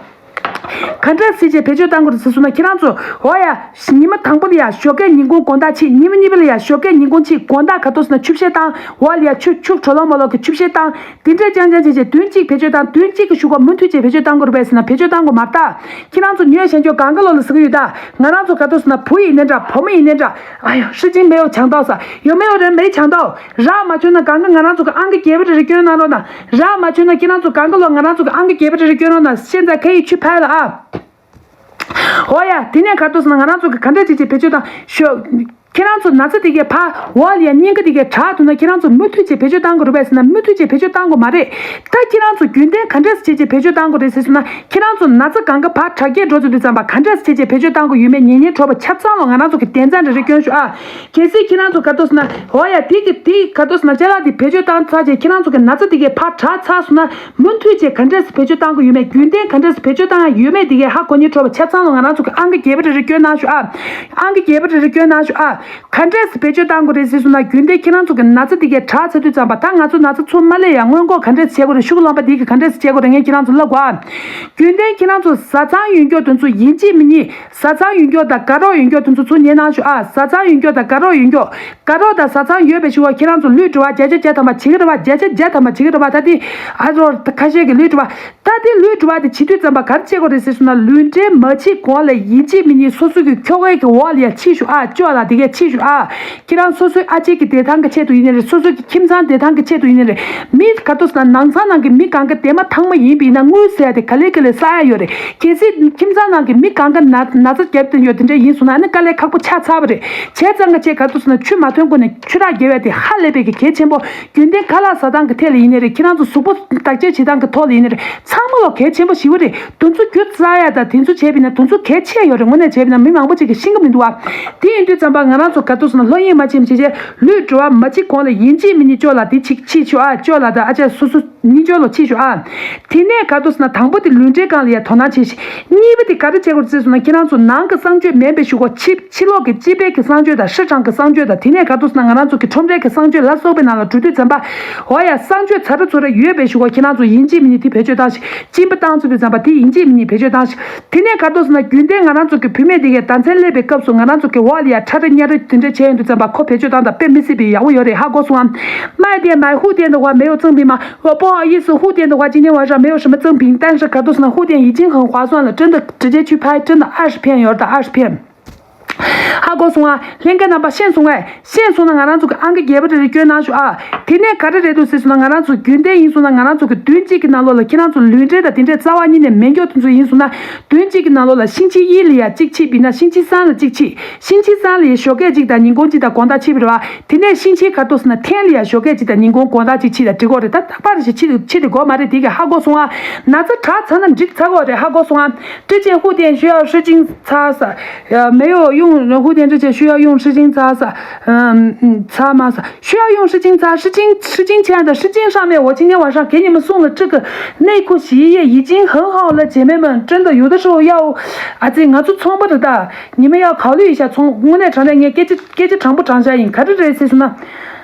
ག་འདྲ་སེ་བྱས་བེད་སྤྱོད་བཏང་དགོས་རེད་ཟེར་སོང་ན་ཁྱེད་རང་ཚོ་འོ་ཡ། ཉི་མ་དང་པོ་ལ་ཡ་ཞོགས་ཀས་ཉིན་གུང་དགོང་དག་ཕྱིན། ཉི་མ་གཉིས་པ་ལ་ཡ་ཞོགས་ཀས་ཉིན་གུང་ཕྱིན། དགོང་དག་ག་ཏོ་སོང་ན་ཆུ་བཤལ་བཏང་འོག་ལ་ཡ་ཆུ་ཆུ་གྲོ་ལོ་མོ་ལོ་གི་ཆུ་བཤལ་བཏང་། དེ་འདྲས་རྐྱང་རྐྱང་བྱས་བྱས་བདུན་གཅིག་བེད་སྤྱོད་བཏང་། བདུན་གཅིག་གི་གཞུག་གུ་མུ་མཐུད་བྱས་བེད་སྤྱོད་བཏང་དགོས་རེད་པས་ཟེར་ན་བེད་སྤྱོད་བཏང་དགོས་མ་རེད་ད། ཁྱེད་རང་ཚོ་ཉོས་བྱས་འཇོག་གང་ག་ལོ་ལ་ཟེར་གི་ཡོད་ད། ང་རང་ཚོ་ག་ཏོ་སོང་ན་བུ་ཡིན་ནའི་འདྲ་བུ་མོ་ཡིན་ནའི་འདྲ། ཨ་ཡོ་ཧྲི་ཅིང་མེའོ་ཆང་ཏའོ་ས་ཡོ་མེའོ་རེ་མེའི་ཆང་ཏའོ། རག་མ་བྱུང་ན་གང་ག་ང་རང་ཚོ་གི་ཨང་ཀི་བརྒྱད་པ་རེ་རེ་སྐྱོན་གནང་རོགས་གནང་། རག་མ་བྱུང་ན་ཁྱེད་རང་ཚོ་གང་ག་ལོ་ང་རང་ཚོ་གི་ཨང་ཀི་བརྒྱད་པ་རེ་རེ་སྐྱོན་རོགས་གནང་། 现在可以去拍了啊。 འོ་ཡ། དེ་ནས་ག་ཏོ་སོང་ན་ང་རང་ཚོ་གི་ག་འདྲ་བྱེད་ཅེས་བེད་སྤྱོད་བཏང་ཤོག་ཁྱེད་རང་ཚོ་ན་ཚ་དེ་གས་ཕ་འོག་ལ་ཡ་སྙིང་ག་དེ་གས་དྲག་འདུག་ན་ཁྱེད་རང་ཚོ་མུ་མཐུད་ཅེས་བེད་སྤྱོད་བཏང་དགོས་རེད་པས་ཟེར་ན་མུ་མཐུད་ཅེས་བེད་སྤྱོད་བཏང་དགོས་མ་རེད། ད་ཁྱེད་རང་ཚོ་རྒྱུན་ལྡན་ག་འདྲས་བྱེད་ཅེས་བེད་སྤྱོད་བཏང་དགོས་རེད་ཟེར་སོང་ན་ཁྱེད་རང་ཚོ་ན་ཚ་གང་ག་ཕ་དྲག་སྐྱེད་འགྲོ་ཚུལ་དུས་ཙམ་པ་ག་འདྲས་བྱེད་ཅེས་བེད་སྤྱོད་བཏང་དགོས་ཡོད་མེད་ཉན་ཉན་གྲོགས་པོ་ཆ་ཚང་ལོ་ང་རང་ཚོ་གི་དན་རྩ་འདྲ་རེ་སྐྱོན་ཤོག་ཨ། གལ་སྲིད་ཁྱེད་རང་ཚོ་ག་ཏོ་སོང་ན་འོ་ཡ་དེ་གི་དེ་ག་ཏོ་སོང་ན་ཅ་ལག་དེ་བེད་སྤྱོད་བཏང་ཚར་རྗེས་ཁྱེད་རང་ཚོ་གི་ན་ཚ་དེ་གས་ཕ་དྲག་ཚར་སོང་ན། མུ་མཐུད་བྱས་ག་འདྲས་སེ་བེད་སྤྱོད་བཏང་གི་ཡོད་མེད་རྒྱུན་ལྡན་ག་འདྲས་སེ་བེད་སྤྱོད་བཏང་ཡ་ཡོད་མེད་དེ་གས་ཧ་གོ་ཉེ་གྲོགས་པོ་ཆ་ཚང་ལ་ང་རང་ཚོ་གི་ཨང་ཀི་བརྒྱད་པ་རེ་རེ་སྐྱོན་གནང་ཤོག་ཨ། ཨང་ཀི་བརྒྱད་པ་རེ་རེ་སྐྱོན་གནང་ཤོག་ཨ། ག་འདྲས་སེ་བེད་སྤྱོད་བཏང་དགོས་རེད་ཟེར་སོང་ན་རྒྱུན་ལྡན་ཁྱེད་རང་ཚོ་གི་ན་ཚ་དེ་གས་དྲག་ཚར་དུས་ཙམ་པ་ད་ང་ཚོ་ན་ཚ་ཚུར་མ་སླེབས་ཡ་སྔོན་འགོག་ག་འདྲས་སེ་བྱེད་དགོས་རེད། ཤོག་གུ་རློན་པ་དེ་གས་ག་འདྲས་སེ་བྱེད་དགོས་རེད་ངས་ཁྱེད་རང་ཚོ་ལབ་དགོས་ཨ། རྒྱུན་ལྡན་ཁྱེད་རང་ཚོ་བཟའ་ཚང་ཡོད་མཁན་དེ་ཚོ་ཡིན་གཅིག་མིན་གཉིས་བཟའ་ཚང་ཡོད་མཁན་དང་དགའ་རོགས་ཡོད་མཁན་དེ་ཚོ་ཚུར་ཉན་གནང་ཤོག་ཨ། བཟའ་ཚང་ཡོད་མཁན་དང་དགའ་རོགས་ཡོད་མཁན། དགའ་རོགས་དང་བཟའ་ཚང་ཡོད་པའི་ཞུ་བ་ཁྱེད་རང་ཚོ་ལུས་འགྲོ་བ་བརྒྱ་ཆ་བརྒྱ་ཐམ་པ་བྱེད་ཀྱི་རེད་བ། བརྒྱ་ཆ་བརྒྱ་ཐམ་པ་བྱེད་ཀྱི་རེད་བ། ད་དེ་ཨ་རོ་ཁ་ཤས་ཀྱི་ལུས་འགྲོ་བ། ད་དེ་ལུས་འགྲོ་བ་དེ་བྱེད་དུས་ཙམ་པ་ག་རེ་བྱེད་དགོས་རེད་ཟེར་སོང་ན་ལུས་འབྲེལ་མ་བྱེད་གོང་ལ་ཡིན་གཅིག་མིན་གཉིས་སོ་སོ་གི་ཁྱོ་གའི་གི་འོག་ལ་ཡ་ཕྱིན་ཤོག་ཨ། ཅོ་ལ་དེ་གས་ ཕྱིས་ཞུ་ཨ། ཁྱེད་རང་སོ་སོའི་ཨ་ཅེ་གི་བདེ་ཐང་གི་ཆེད་དུ་ཡིན་ནི་རེད། སོ་སོ་གི་ཁྱིམ་ཚང་བདེ་ཐང་གི་ཆེད་དུ་ཡིན་ནི་རེད། མི་ག་ཚོད་ན་ནང་ཚང་ནང་གི་མི་གང་ག་བདེ་མ་ཐང་མ་ཡིན་པ་ཡིན་ན་དངུལ་ཟེར་ཡ་དེ་ག་ལེ་ག་ལེ་བསགས་ཡ་ཡོད་རེད། གལ་སྲིད་ཁྱིམ་ཚང་ནང་གི་མི་གང་ག་ན་ན་ཚ་བརྒྱབ་བསྡད་ཡོད་དེ་འདྲ་ཡིན་སོང་ན་ཨ་ནི་དཀའ་ལས་ཁག་པོ་ཆགས་ཚར་བ་རེད། བྱས་ཙང་ག་ཆེད་ག་ཚོད་ན་ཆུ་མ་ཐོན་གོང་ནས་ཆུ་རགས་བརྒྱབ་ཡ་དེ་ཧ་ལས་པའི་གི་གལ་ཆེན་པོ། རྒྱུན་ལྡན་ཁ་ལག་ཟ་སྟངས་ཀྱི་ཐད་ལ་ཡིན་ནི་རེད། ཁྱེད་རང་ཚོ་གཟུགས་པོ་བརྟག་དཔྱད་བྱེད་སྟངས་ཀྱི་ཐོག་ལ་ཡིན་ནི་རེད། ཚང་མ་ལོ་གལ་ཆེན་པོ་ཞེ་པོ་རེད། དུས་ཚོད་རྒྱུ་རྩ་ཡ་དང་དེ་ཚོ་བྱས་པ་ཡིན་ན་དུས་ཚོད་གལ་ཆེ་ཡོད་རེད། དངོས་གནས་བྱས་པ་ཡིན་ན་མི་མང་པོ་ཅིག་གིས་ཤེས་ཀྱི་མི་འདུག་ཨ། དེ་ཡིན་དུས་ཙམ་པ་ང་རང་ཚོ་ག་ཚོད་ན་ལྷོད་གཡེང་མ་བྱེད་བྱས་བྱས་ལུས་འགྲོ་བ་མ་བྱེད་གོང་ལ་ཡིན་གཅིག་མིན་གཉིས་ཅོག་ལ་དེ་ཅིག་ཕྱིས་ཤོག་ཨ། ཅོག་ལ་དང་ཨ་ཅག་སོ་སོ་གཉིས་ཅོག་ལ་ཕྱིས་ཤོག་ཨ། དེ་ནས་ག་ཚོད་ན་དང་པོ་དེ་ལུས་འབྲེལ་སྒང་ལ་ཡ་དོ་སྣང་བྱེད་ཤིག་གཉིས་པ་དེ་ག་རེ་བྱེད་དགོས་རེད་ཟེར་སོང་ན་ཁྱེད་རང་ཚོ་ནང་གི་གསང་སྤྱོད་མིན་པའི་གཞུག་གུ་ཕྱི་ཕྱི་ལོགས་ཀྱི་སྤྱི་པའི་གི་གསང་སྤྱོད་དང་ཧྲི་ཀྲང་གི་གསང་སྤྱོད་དང་དེ་ནས་ག་ཚོད་ན་ང་རང་ཚོ་གི་ཁྲོམ་རའི་གི་གསང་སྤྱོད་ལ་སོགས་པའི་ནང་ལ་འགྲོ་དུས་ཙམ་པ། འོ་ཡ་གསང་སྤྱོད་ཚ་རུ་ཚུ་རུ་ཡོད་པའི་གཞུག་གུ་ཁྱེད་རང་ཚོ་ཡིན་གཅིག་མིན་གཉིས་དེ་བེད་སྤྱོད་བཏང་ཞིག་སྦྱིན་པ་བཏང་ཚུལ་དུ་བརྩམས་པ་དེ་ཡིན་གཅིག་མིན་གཉིས་བེད་སྤྱོད་བཏང་ཞིག་དེ་ནས་ག་ཚོད་ན་རྒྱུན་ལྡན་ང་རང་ཚོ་གི་བུད་མེད་དེ་གའི་ཟླ་མཚན་སླེབས་པའི་སྐབས་སུ་ང་རང་ཚོ་གི་འོག་ལ་ཡ་ཁྲ་ཁྲ་ཉ་ཁྲ་དེ་འདྲ་བྱས་ཡོང་དུས་ཙམ་པ་ཁོ་བེད་སྤྱོད་བཏང་དང་དཔེ་མི་སྲིད་པའི་ཡག་པོ་ཡོད་རེད། ཧ་གོ་སོང་ངམ། 卖店买护垫的话没有赠品吗？我不好意思，护垫的话今天晚上没有什么赠品，但是 ག་ཚོད་ན་护垫已经很划算了，真的直接去拍，真的二十片有的二十片。 ཧ་གོ་སོང་ཨ། ལྷན་རྒྱས་རྣམ་པ་ཤེས་སོང་ངས། ཤེས་སོང་ན་ང་རང་ཚོ་གི་ཨང་ཀི་བརྒྱད་པ་དེ་རེ་སྐྱོན་གནང་ཤོག་ཨ། དེ་ནས་ག་རེ་རེད་འདུག་ཟེར་སོང་ན་ང་རང་ཚོ་རྒྱུན་ལྡན་ཡིན་སོང་ན་ང་རང་ཚོ་གི་བདུན་གཅིག་གི་ནང་ལོགས་ལ་ཁྱེད་རང་ཚོ་ལུས་འབྲེལ་དང་དེ་འདྲའི་རྩ་བ་ཉིད་ནས་མེད་མཁན་དེ་ཚོ་ཡིན་སོང་ན་བདུན་གཅིག་གི་ནང་ལོགས་ལ་ཤིང་ཆི་གཉིས་ལ་ཡ་གཅིག་ཕྱིས་པ་ཡིན་ན་ཤིང་ཆི་གསུམ་ལ་གཅིག་ཕྱིས། ཤིང་ཆི་གསུམ་ལ་ཡ་ཞོགས་ཀས་གཅིག་དང་ཉིན་གུང་གཅིག་དང་དགོང་དག་ཕྱིས་པ་རེད་བ། དེ་ནས་ཤིང་ཆི་ག་ཚོད་ན་ཐེངས་ལ་ཡ་ཞོགས་ཀས་གཅིག་དང་ཉིན་གུང་དགོང་དག་གཅིག་ཕྱིས་དང་འགྲིག་གོ་རེད། ད་རྟག་པར་ཞིག་ཕྱིས་ཕྱིས་དེ་དགོས་མ་རེད། དེ་ག་ཧ་གོ་སོང་ཨ། ན་ཚ་དྲག་ཚར་ན་འགྲིག་ཚར་གོ་རེད། ཧ་གོ་སོང་ཨ། 之前护垫需要湿巾擦拭，呃，没有用护垫之前需要用湿巾擦拭，嗯嗯，擦吗？需要用湿巾擦，湿巾湿巾这样的湿巾上面，我今天晚上给你们送了这个内裤洗衣液，已经很好了，姐妹们，真的有的时候要，啊，这我做冲不的，你们要考虑一下，冲我那床单你给这给这长不长下影，看这这些什么，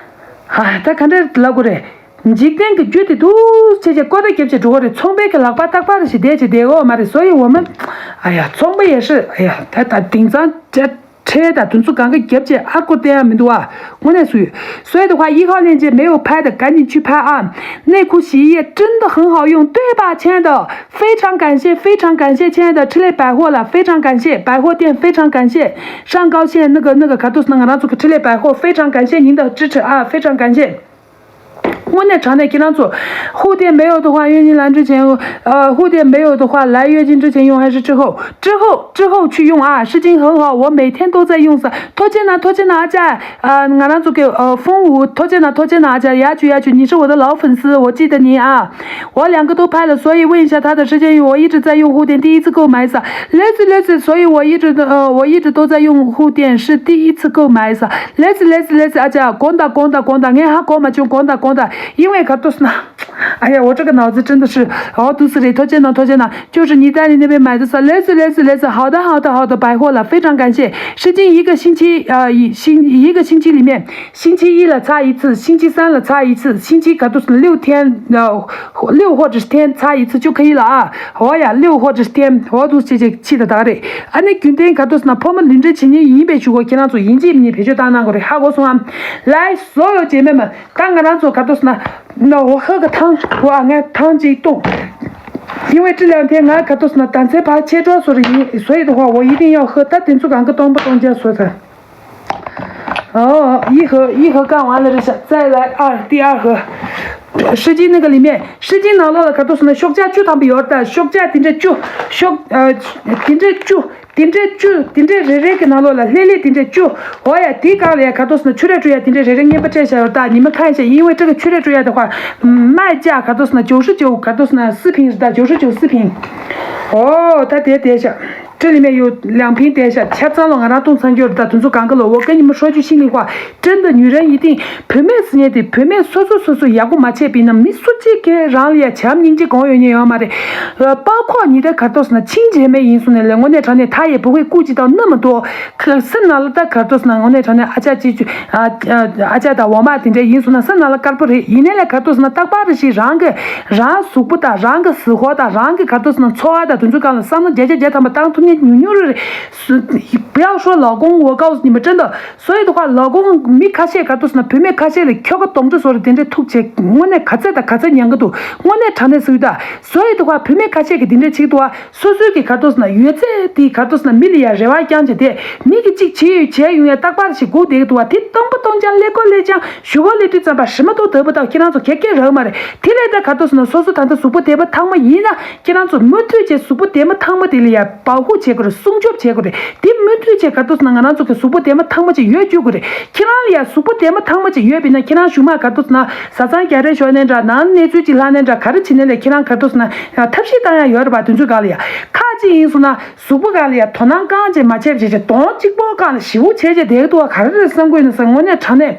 哎，他看这老古人。 འཇིག་རྟེན་གྱི་རྒྱུ་དེ་འདུག་ཅེས་བྱས་ཀོ་ར་རྒྱབ་བྱས་འགྲོ་གི་རེད། ཚོང་པའི་གི་ལག་པ་རྟག་པར་ཞིག་བསྡད་ཅིག་བསྡད་འོ་མ་རེད།所以我们 ཨ་ཡ་ཚོང་པ་ཡེ་ཧྲི་ཨ་ཡ་ད་ད་དེང་སང་ཅ་ཁྲེ་ད་དུང་ཚོ་གང་ག་རྒྱབ་བྱས་ཨ་ཀོ་བསྟན་ཡ་མི་འདུག་ཨ། དངོས་གནས་སུ་ཡོད། 所以的话，一号链接没有拍的赶紧去拍啊！内裤洗衣液真的很好用，对吧，亲爱的？非常感谢，非常感谢，亲爱的赤类百货了，非常感谢，百货店非常感谢。上高线那个那个卡杜斯那个拉祖克赤类百货，非常感谢您的支持啊，非常感谢。 དངོས་གནས་དྲང་གནས་ཁྱེད་རང་ཚོ། 护垫没有的话，月经来之前，呃，护垫没有的话，来月经之前用还是之后？之后，之后去用啊，湿巾很好，我每天都在用上。 ཐུགས་རྗེ་གནང་ཐུགས་རྗེ་གནང་ཨ་ཅག་ཨ། ང་རང་ཚོ་གི་ཨ། ཧྥུང་ཝུ། ཐུགས་རྗེ་གནང་ཐུགས་རྗེ་གནང་ཨ་ཅག 雅曲 雅曲，你是我的老粉丝，我记得你啊。我两个都拍了，所以问一下他的时间，我一直在用护垫，第一次购买上。 类似类似，所以我一直都呃，我一直都在用护垫，是第一次购买上。 类似类似类似，ཨ་ཅག་དགོངས་དག་དགོངས་དག་དགོངས་དག་ངས་ཧ་གོ་མ་བྱུང་དགོངས་དག་དགོངས་དག 因为卡杜斯纳。 哎呀，我这个脑子真的是，哦，都是的，头肩脑，头肩脑，就是你那边买的是，类似，类似，类似，好的，好的，好的，百货了，非常感谢。时间一个星期，呃，一星一个星期里面，星期一了擦一次，星期三了擦一次，星期卡杜斯六天，呃，六或者是天擦一次就可以了啊。 འོ་ཡ་ལེའུ་ཧོ་ཏི་སྟེམ་འོ་དུ་ཅེ་ཅེ་ཅི་ད་ད་རེད། ཨ་ནི་རྒྱུན་ལྡན་ག་དུས་ན་ཕོ་མོ་ལུས་འབྲེལ་བྱེད་མཁན་ཡིན་པའི་གཞུག་གུ་ཁྱེད་རང་ཚོ་ཡིན་གཅིག་མིན་གཉིས་བེད་སྤྱོད་བཏང་གནང་དགོས་རེད། ཧ་གོ་སོང་ངམ། ལའི་སོ་ཡོ་ཅེ་མེ་མ་ད་ང་རང་ཚོ་ག་དུས་ན་ན་འོ་ཧ་ག་ཐང་འོ་ཨ་ང་ཐང་ཅིག་གཏོང་། ཡིན་བའི་ཅི་ལ་དེ་ང་ག་དུས་ན་ད་ཚེ་ཕར་ཆེ་གྲོགས་སོ་རེ་ཡིན་སོ་ཡི་དུ་ཧ་འོ་ཡི་ཏིང་ཡོ་ཧ་ད་དེ་ཚོ་གང་ག་གཏོང་པ་གཏོང་རྒྱ་སོ་ད། 哦，一盒一盒干完了，这是再来二，第二盒。湿巾那个里面，湿巾ནང་ལོགས་ལ་ག་དུས་ན་ཤོག་བྱ་བཅུ་ཐམ་པ་ཡོད་ད། ཤོག་བྱ་དེ་འདྲ་བཅུ། ཤོག་ཨ། དེ་འདྲ་བཅུ། དེ་འདྲ་བཅུ། དེ་འདྲ་རེ་རེ་གི་ནང་ལོགས་ལ་ལྷེ་ལྷེ་དེ་འདྲ་བཅུ། འོ་ཡ་དེའི་སྒང་ལ་ཡ་ག་དུས་ན་ཆུ་ར་བཀྲུ་ཡ་དེ་འདྲ་རེ་རེ་རྔན་པ་སྤྲད་བཞག་ཡོད་ད། ཉི་མ་ཁ་ཤས་ཡིན་བའི་ཁྲི་གི་ཆུ་ར་བཀྲུ་ཡ་དེ་ཁ་མ་བཅའ་ག་དུས་ན་ཇོ་ཧྲི་ཇོ་ག་དུས་ན་སི་ཕིང་རེད་ད། ཇོ་ཧྲི་ཇོ་སི་ཕིང་། འོ་ད་དེ་དེ་བཞག 这里面有两瓶 དེ་ཤ་ཆ་ཚང་ལོ་ང་རང་བཏུང་ཚང་རྒྱུར་ད་དུང་ཚོ་གང་ག་ལོ་འོ་ཀ་ཉི་མ་ཧྲོ་ཅུ་ཤིང་ལི་ཧྭ། 真的女人一定། བུད་མེད་ཟེར་མཁན་དེ་བུད་མེད་སོ་སོ་སོ་སོ་ཡག་པོ་མ་བྱས་པ་ཡིན་ན་མི་སུ་གཅིག་གིས་རང་ལ་ཡ་བྱམས་སྙིང་རྗེ་གང་ཡོད་མཁན་ཡོད་མ་རེད། པ་ཁོག་ཉི་ད་གར་ཏོ་ཟེར་ན་ཆིང་རྗེ་མེད་ཡིན་སོང་ནས་ལས་དངོས་གནས་དྲང་གནས་ད་ཡས་བུ་གའི་སྐུ་ཅི་དང་ནི་མ་གཏོགས་སེམས་ནང་ལ་ད་གར་ཏོ་ཟེར་ན་དངོས་གནས་དྲང་གནས་ཨ་ཅག་ཅི་ཅུ་ཨ་ཅག་དང་འོ་མ་དེ་འདྲ་ཡིན་སོང་ན་སེམས་ནང་ལ་དཀར་པོ་རེད། ཡིན་ནའི་ལས་གར་ཏོ་ཟེར་ན་རྟག་པར་རེ་ཞིག་རང་གི་རང་གཟུགས་པོ་དང་རང་གི་གཟུགས་ཧོ་དང་རང་གི་གར་ཏོ་ཟེར་ན་འཚོ་བ་དང་དེ་ཚོ་སྒང་ལ་བསམ་བློ་བརྒྱ་ཆ་བརྒྱ་ཐམ་པ་བཏང་ཐུབ། ཉུང་ཉུང་རེ་རེ། སུ། བེའོ་ཧྲོ་ལའོ་ཀོང་ཝོ་ཀའོ་ཉི་མ་ཅན་དོ། སོ་ཡི་དུ་ཁ་ལའོ་ཀོང་མི་ཁ་ཤས་ག་དུས་ན་བུད་མེད་ཁ་ཤས་ལ་ཁྱོ་ག་སྟོང་ཁྲི་སོ་རེ་དེ་འདྲའི་ཐུག་བྱས་དངོས་གནས་ག་ཚད་དང་ག་ཚད་ཉན་གི་འདུག་དངོས་གནས་དྲང་གནས་སུ་ཡོད་ད། སོ་ཡི་དུ་ཁ་བུད་མེད་ཁ་ཤས་ཀྱི་དེ་འདྲའི་ཆིག་ཏུ་བ། སོ་སོའི་གི་ག་དུས་ན་ཡོད་ཚད་དེ་ག་དུས་ན་མི་ལ་ཡ་རེ་བ་རྐྱང་བྱས་ཏེ། མི་གི་གཅིག་བྱེད་ཡོད་བྱས་ཡོང་ཡ་རྟག་པར་ཞིག་སྒུག་བསྡད་ཀྱི་འདུག་བ། དེ་སྟོང་པ་སྟོང་རྐྱང་ཀླད་ཀོར་ཀླད་རྐྱང་ཞུ་གོ་ཀླད་དུས་ཙམ་པ་ཧྲི་མ་ཏོག་དོད་པོ་དང་ཁྱེད་རང་ཚོ་གེ་གེ་རག་མ་རེད། དེ་ལས་ད་ག་དུས་ན་སོ་སོ་ད་ལྟ་གཟུགས་པོ་བདེ་པོ་ཐང་མ་ཡིན་ན། ཁྱེད་རང་ཚོ་མུ་མཐུད་བྱས་གཟུགས་པོ་བདེ་མོ་ཐང་མོ་དེ་ལ་ཡ་སྦ་ཧུ་བྱེད་དགོས་རེད། སྲུང་སྐྱོབ་བྱེད་དགོས་རེད། དེ་མུ་མཐུད་བྱས་ག་དུས་ན་ང་རང་ཚོ་གི་གཟུགས་པོ་བདེ་མོ་ཐང་མོ་ཅིག་ཡོད་བཅུག་དགོས་རེད། ཁྱེད་རང་ལ་ཡ་གཟུགས་པོ་བདེ་མོ་ཐང་མོ་ཅིག་ཡོད་པ་ཡིན་ན་ཁྱེད་རང་གཞུག་མ་ག་དུས་ན་བཟའ་ཚང་རྒྱ་རེ་ཞོག་ནའི་འདྲ་ནང་གནས་ཚུལ་ཅིག་ལྷག་ནའི་འདྲ་ག་རེ་བྱེད་ནའི་ལས་ཁྱེད་རང་ག་དུས་ན་ཐབས་ཤེས་བཏང་ཡ་ཡོད་རེད་པ། དུས་ཚོད་ག་ལ་ཡ་ཁ་ཅིག་ཡིན་སོང་ན་གཟུགས་པོ་ག་ལ་ཡ་དོ་སྣང་གང་བྱས་མ་བྱས་བྱས་བྱས་གདོང་གཅིག་པོ་གང་ལ་ཞེ་པོ་བྱས་བྱས་བསྡད་འདུག་བ། ག་རེ་རེད་བསམ་གི་ཡོད་ན་ཟེར། དངོས་གནས་དྲང་གནས།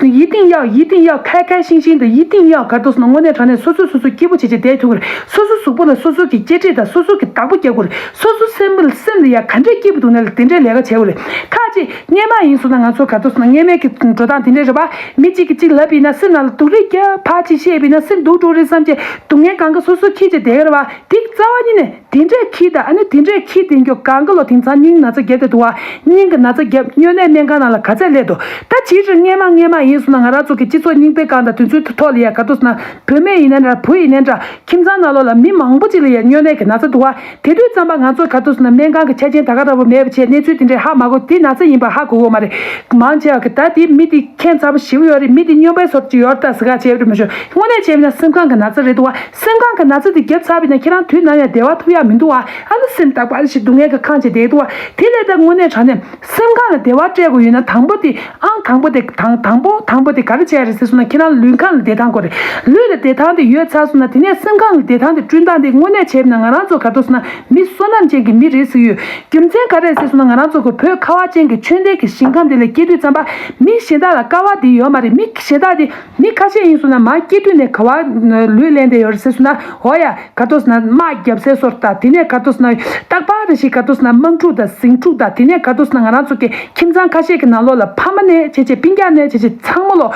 一定要，一定要开开心心的，一定要ག་དུས་ན་དངོས་གནས་དྲང་གནས་སོ་སོས་སོ་སོ་སྐྱིད་པོ་བྱེད་བྱེད་བསྡད་ཐུབ་ཀྱི་རེད། སོ་སོ་གཟུགས་པོ་ལ་སོ་སོ་གི་གཅེས་སྤྲས་དང་སོ་སོ་གི་བདག་པོ་རྒྱབ་དགོས་རེད། སོ་སོ་སེམས་ལ་སེམས་ལ་ཡ་ག་འདྲས་སྐྱིད་པོ་འདུག་ན་ལ་དེ་འདྲས་ལས་ཀ་བྱེད་དགོས་རེད། ཁ་ཅིག་སྔས་མ་ཡིན་སོང་ན་ང་ཚོ་ག་དུས་ན་སྔས་མའི་གི་འགྲོ་སྟངས་དེ་འདྲས་རེད་པ། མི་གཅིག་གིས་གཅིག་ལབ་པ་ཡིན་ན་སེམས་ནང་ལ་སྡུག་རུས་རྒྱབ། ཕར་ཅིག་བཤད་པ་ཡིན་ན་སེམས་སྡུག་འགྲོ་རེད་བསམ་བྱས་སྡུག་བསྔལ་གང་ག་སོ་སོ་འཁྱེར་བྱས་བསྡད་ཀྱི་རེད་པ། དེ་རྩ་བ་ཉིད་ནས། དེ་འདྲས་ཁྱི་དང་ཨ་ནི་དེ་འདྲས་ཁྱི་དེ་མགྱོགས་གང་གི་ལོ་དེང་སང་སྙིང་ན་ཚ་རྒྱབ་དེ་འདུག་བ། སྙིང་གི་ན་ཚ་རྒྱབ་སྨྱོ་ནད་སྨན་ཁང་ནང་ལ་ག་ཚད་སླེབས་འདུག་ད་ཅིའི་ཕྱིར་སྔས་མ་སྔས་མ་ཡིན་སོང་ན་ང་རང་ཚོ་གི་སྤྱི་ཚོགས་རྙིང་པའི་སྒང་དང་དུས་ཚོད་ཐོག་ལ་ཡ་ག་དུས་ན་བུད་མེད་ཡིན་ན་འདྲ་བུ་ཡིན་ན་འདྲ་ཁྱིམ་ཚང་ནང་ལོགས་ལ་མི་མང་པོ་ཅིག་ལ་ཡ་སྨྱོ་ནད་ཀྱི་ན་ཚ་འདུག་བ། དེ་དུས་ཙམ་པ་ང་ཚོ་ག་དུས་ན་སྨན་ཁང་གི་ཆ་རྐྱེན་ད་ག་འདྲ་པོ་མེད་པ་བྱས་གནས་ཚུལ་དེ་འདྲས་ཧ་མ་གོ། དེ་ན་ཚ་ཡིན་པ་ཧ་གོ་གོ་མ་རེད། མང་ཆེ་བ་གི་ད་དེ་མི་དེ་ཁྱད་མཚར་པོ་ཞེ་པོ་ཡོད་རེད། མི་དེ་སྨྱོན་པའི་བཟོ་ཅིག་ཡོད་རེད་ད་ཟེར་ག་བྱས་པ་རེད་མ་ཤོད། དངོས་གནས་བྱས་པ་ན་སེམས་ཁམས་ཀྱི་ན་ཚ་རེད་འདུག་བ། སེམས་ཁམས་ཀྱི་ན་ཚ་དེ་བརྒྱབ་ཚར་བ་ཡིན་ན་ཁྱེད་རང་དུས་ནམ་ཡང་བདེ་བ་ཐོབ་ཡག་མི་འདུག་བ། ཨ་ནི་སེམས་རྟག་པར་ཞིག་སྡུག་བསྔལ་གྱིས་ཁེངས་བྱས་བསྡད་འདུག་བ། དེ་ལས་ད་དངོས་གནས་དྲང་གནས་སེམས་ཁམས་ལ་བདེ་བ་སྤྲད་དགོས་ཡོད་ན་དང་པོ་དེ་ཨང་དང་པོ་དེ་དང་དང་པོ་དང་པོ་དེ་ག་རེ་བྱས་རེད་ཟེར་སོང་ན་ཁྱེད་རང་ལུས་ཁམས་ལ་བདེ་ཐང་དགོས་རེད། ལུས་ལ་བདེ་ཐང་དེ་ཡོད་ཚར་སོང་ན་དེ་ནས་སེམས་ཁམས་ལ་བདེ་ཐང་དེ་བསྐྲུན་སྟངས་དེ་དངོས་གནས་བྱས་པ་ན་ང་རང་ཚོ་ག་དུས་ན་མི་བསོད་ནམས་ཅན་གྱི་མི་རེད་ཟེར་གྱི་ཡོད། རྒྱུ་མཚན་ག་རེ་རེད་ཟེར་སོང་ན་ང་རང་ཚོ་གི་བོད་ཁ་བ་ཅན་གྱི་ཆོས་ལྡན་གྱི་ཞིང་ཁམས་དེ་ལ་སྐྱེས་དུས་ཙམ་པ་མི་གཞན་དག་ལ་དཀའ་བ་དེ་ཡོད་མ་རེད། མི་གཞན་དག་དེ། མི་ཁ་ཤས་ཡིན་སོང་ན་མར་སྐྱེ་དུས་ནས་ག་བ་ལུས་ལེན་བསྡད་ཡོད་རེད་ཟེར་སོང་ན་འོ་ཡ་ག་དུས་ན་དམག་རྒྱབ་སའི་སོར་དང་དེ་ནས་ག་དུས་ན་རྟག་པར་རེ་ཞིག་ག་དུས་ན་དམག་འཁྲུག་དང་ཟིང་འཁྲུག་དང་དེ་ནས་ག་དུས་ན་ང་རང་ཚོ་གི་ཁྱིམ་ཚང་ཁ་ཤས་ཀྱི་ནང་ལོགས་ལ་ཕ་མ་ནས་བྱས་བྱས་སྤུན་ཀྱག་ནས་བྱས་བྱས་ཚང་མ་ལོ་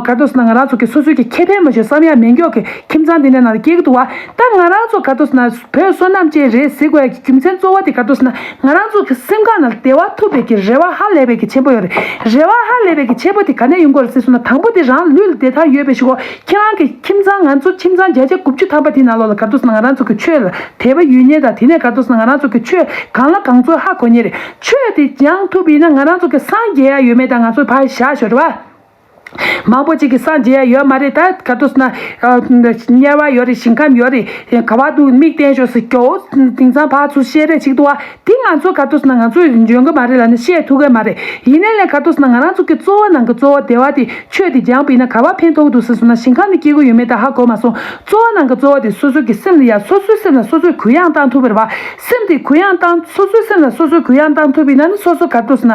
ག་དུས་ན་ང་རང་ཚོ་གི་སོ་སོའི་གི་ཁེ་ཕན་མ་ཤོད་བསམ་ཡ་མེད་མགྱོགས་ཀྱི་ཁྱིམ་ཚང་དེ་འདྲའི་ནང་ལ་སྐྱེ་གི་འདུག་བ། ད་ང་རང་ཚོ་ག་དུས་ན་བོད་བསོད་ནམས་ཅན་རེད་ཟེར་དགོས་ཡ་གི་རྒྱུ་མཚན་གཙོ་བོ་དེ་ག་དུས་ན་ང་རང་ཚོ་གི་སེམས་ཁམས་ནང་ལ་བདེ་བ་ཐོབ་པའི་གི་རེ་བ་ཧ་ལས་པའི་གི་ཆེན་པོ་ཡོད་རེད། རེ་བ་ཧ་ལས་པའི་གི་ཆེན་པོ་དེ་ག་ནས་ཡོང་གི་རེད་ཟེར་སོང་ན་དང་པོ་དེ་རང་ལུས་ལ་བདེ་ཐང་ཡོད་པའི་ཞིག་གོ། ཁྱེད་རང་གི་ཁྱིམ་ཚང་ང་ཚོ་ཁྱིམ་ཚང་བརྒྱ་ཆ་དགུ་བཅུ་ཐམ་པ་དེ་ནང་ལོགས་ལ་ག་དུས་ན་ང་རང་ཚོ་གི་ཆོས་ལ་དད་པ་ཡོད་མཁན་དང་དེ་ནས་ག་དུས་ན་ང་རང་ཚོ་གི་ཆོས་གང་ལ་གང་འཚམ་ཧ་གོ་མཁན་རེད། ཆོས་དེ་སྦྱང་ཐུབ་པ་ཡིན་ན་ང་རང་ཚོ་གི་སངས་རྒྱས་ཡ་ཡོད་མེད་དང་ང་ཚོ་ཕར་བཞག་ཞོར་བ། མང་པོ་ཅིག་གིས་སངས་རྒྱས་ཡ་ཡོད་མ་རེད། ད་ག་དུས་ན་དམྱལ་བ་ཡོད་རེད། ཞིང་ཁམས་ཡོད་རེད། ག་བ་འདུག་མིག་བསྟན་ཞོར་སུ་སྐྱོ་བོ་དེང་སང་ཕར་ཚུར་བཤད་རེས་ཅིག་འདུག་བ། དེ་ང་ཚོ་ག་དུས་ན་ང་ཚོས་འཇོན་གི་མ་རེད་ལབ་ནས་བཤད་ཐུབ་གི་མ་རེད། ཡིན་ནའི་ལས་ག་དུས་ན་ང་རང་ཚོ་གི་གཙོ་བོ་ནང་གི་གཙོ་བོ་བདེ་བ་དེ་ཆོས་དེ་སྦྱངས་པ་ཡིན་ན་ག་བ་ཕན་ཐོགས་འདུག་ཟེར་སོང་ན་ཞིང་ཁམས་ནས་སྐྱེ་གི་ཡོད་མེད་ད་ཧ་གོ་མ་སོང་། གཙོ་བོ་ནང་གི་གཙོ་བོ་དེ་སོ་སོ་གི་སེམས་ལ་ཡ་སོ་སོའི་སེམས་ལ་སོ་སོས་གུ་ཡངས་བཏང་ཐུབ་པ་རེད་བ། སེམས་དེ་གུ་ཡངས་བཏང་སོ་སོའི་སེམས་ལ་སོ་སོས་གུ་ཡངས་བཏང་ཐུབ་པ་ཡིན་ན་ནི་སོ་སོ་ག་དུས་ན་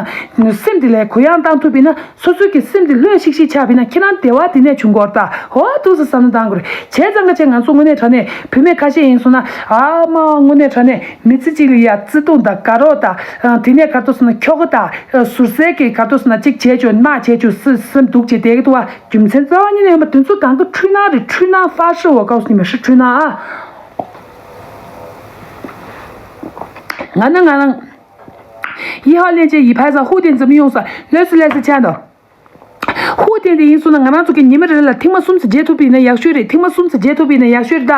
སེམས་དེ་ལ་གུ་ཡངས་བཏང་ཐུབ་པ་ཡིན་ན་སོ་སོ་གི་སེམས་དེ་ལྷོད་ཤིག་ཤིག་ཆགས་པ་ཡིན་ན་ཁྱེད་རང་བདེ་བ་དེ་ནས་བྱུང་གི་ཡོད་རེད་ད། འོ་འདུག་སེ་བསམ་བློ་བཏང་དགོས་རེད། བྱས་ཙང་ཀ་བྱས་ང་ཚོ་དངོས་གནས་དྲང་གནས་བུད་མེད་ཁ་ཤས་ཡིན་སོང་ན་ཨ་མ་དངོས་གནས་དྲང་གནས། མི་ཚེ་གཅིག་ལ་ཡ་བརྩེ་དུང་དང་དགའ་རོགས་དང་དེ་ནས་ག་དུས་ན་ཁྱོ་ག་དང་ཟུར་ཟའི་གི་ག་དུས་ན་གཅིག་བྱས་ཆོག་དམག་བྱས་ཆོག་སེམས་སེམས་སྡུག་བྱས་བསྡད་ཀྱི་འདུག་བ། རྒྱུ་མཚན་རྩ་བ་ཉིད་ནས་ཡོད་མ་དེ་ཚོ་གང་གི་འཁྲུལ་སྣང་རེད། འཁྲུལ་སྣང་ཧྥ་ཧྲི་འོ་ཀའོ་སི་ཉི་མ་ཧྲི་འཁྲུལ་སྣང་ཨ། ང་ནི་ང་རང་ཡི་ཧ་ལེན་ཅེ་ཡི་ཕ་ས་ཧུ་ཏེན་ཙམ་ཡོང་ས་ལོས་སུ་ལས་སུ་ཆ་འདོ། ཧུའུ་ཏན་དེ་ཡིན་སོང་ན་ང་རང་ཚོ་གི་ཉི་མ་རེ་ལ་ཐེངས་མ་གསུམ་ཙམ་བརྗེ་ཐུབ་པ་ཡིན་ན་ཡག་ཤོས་རེད། ཐེངས་མ་གསུམ་ཙམ་བརྗེ་ཐུབ་པ་ཡིན་ན་ཡག་ཤོས་རེད་ད།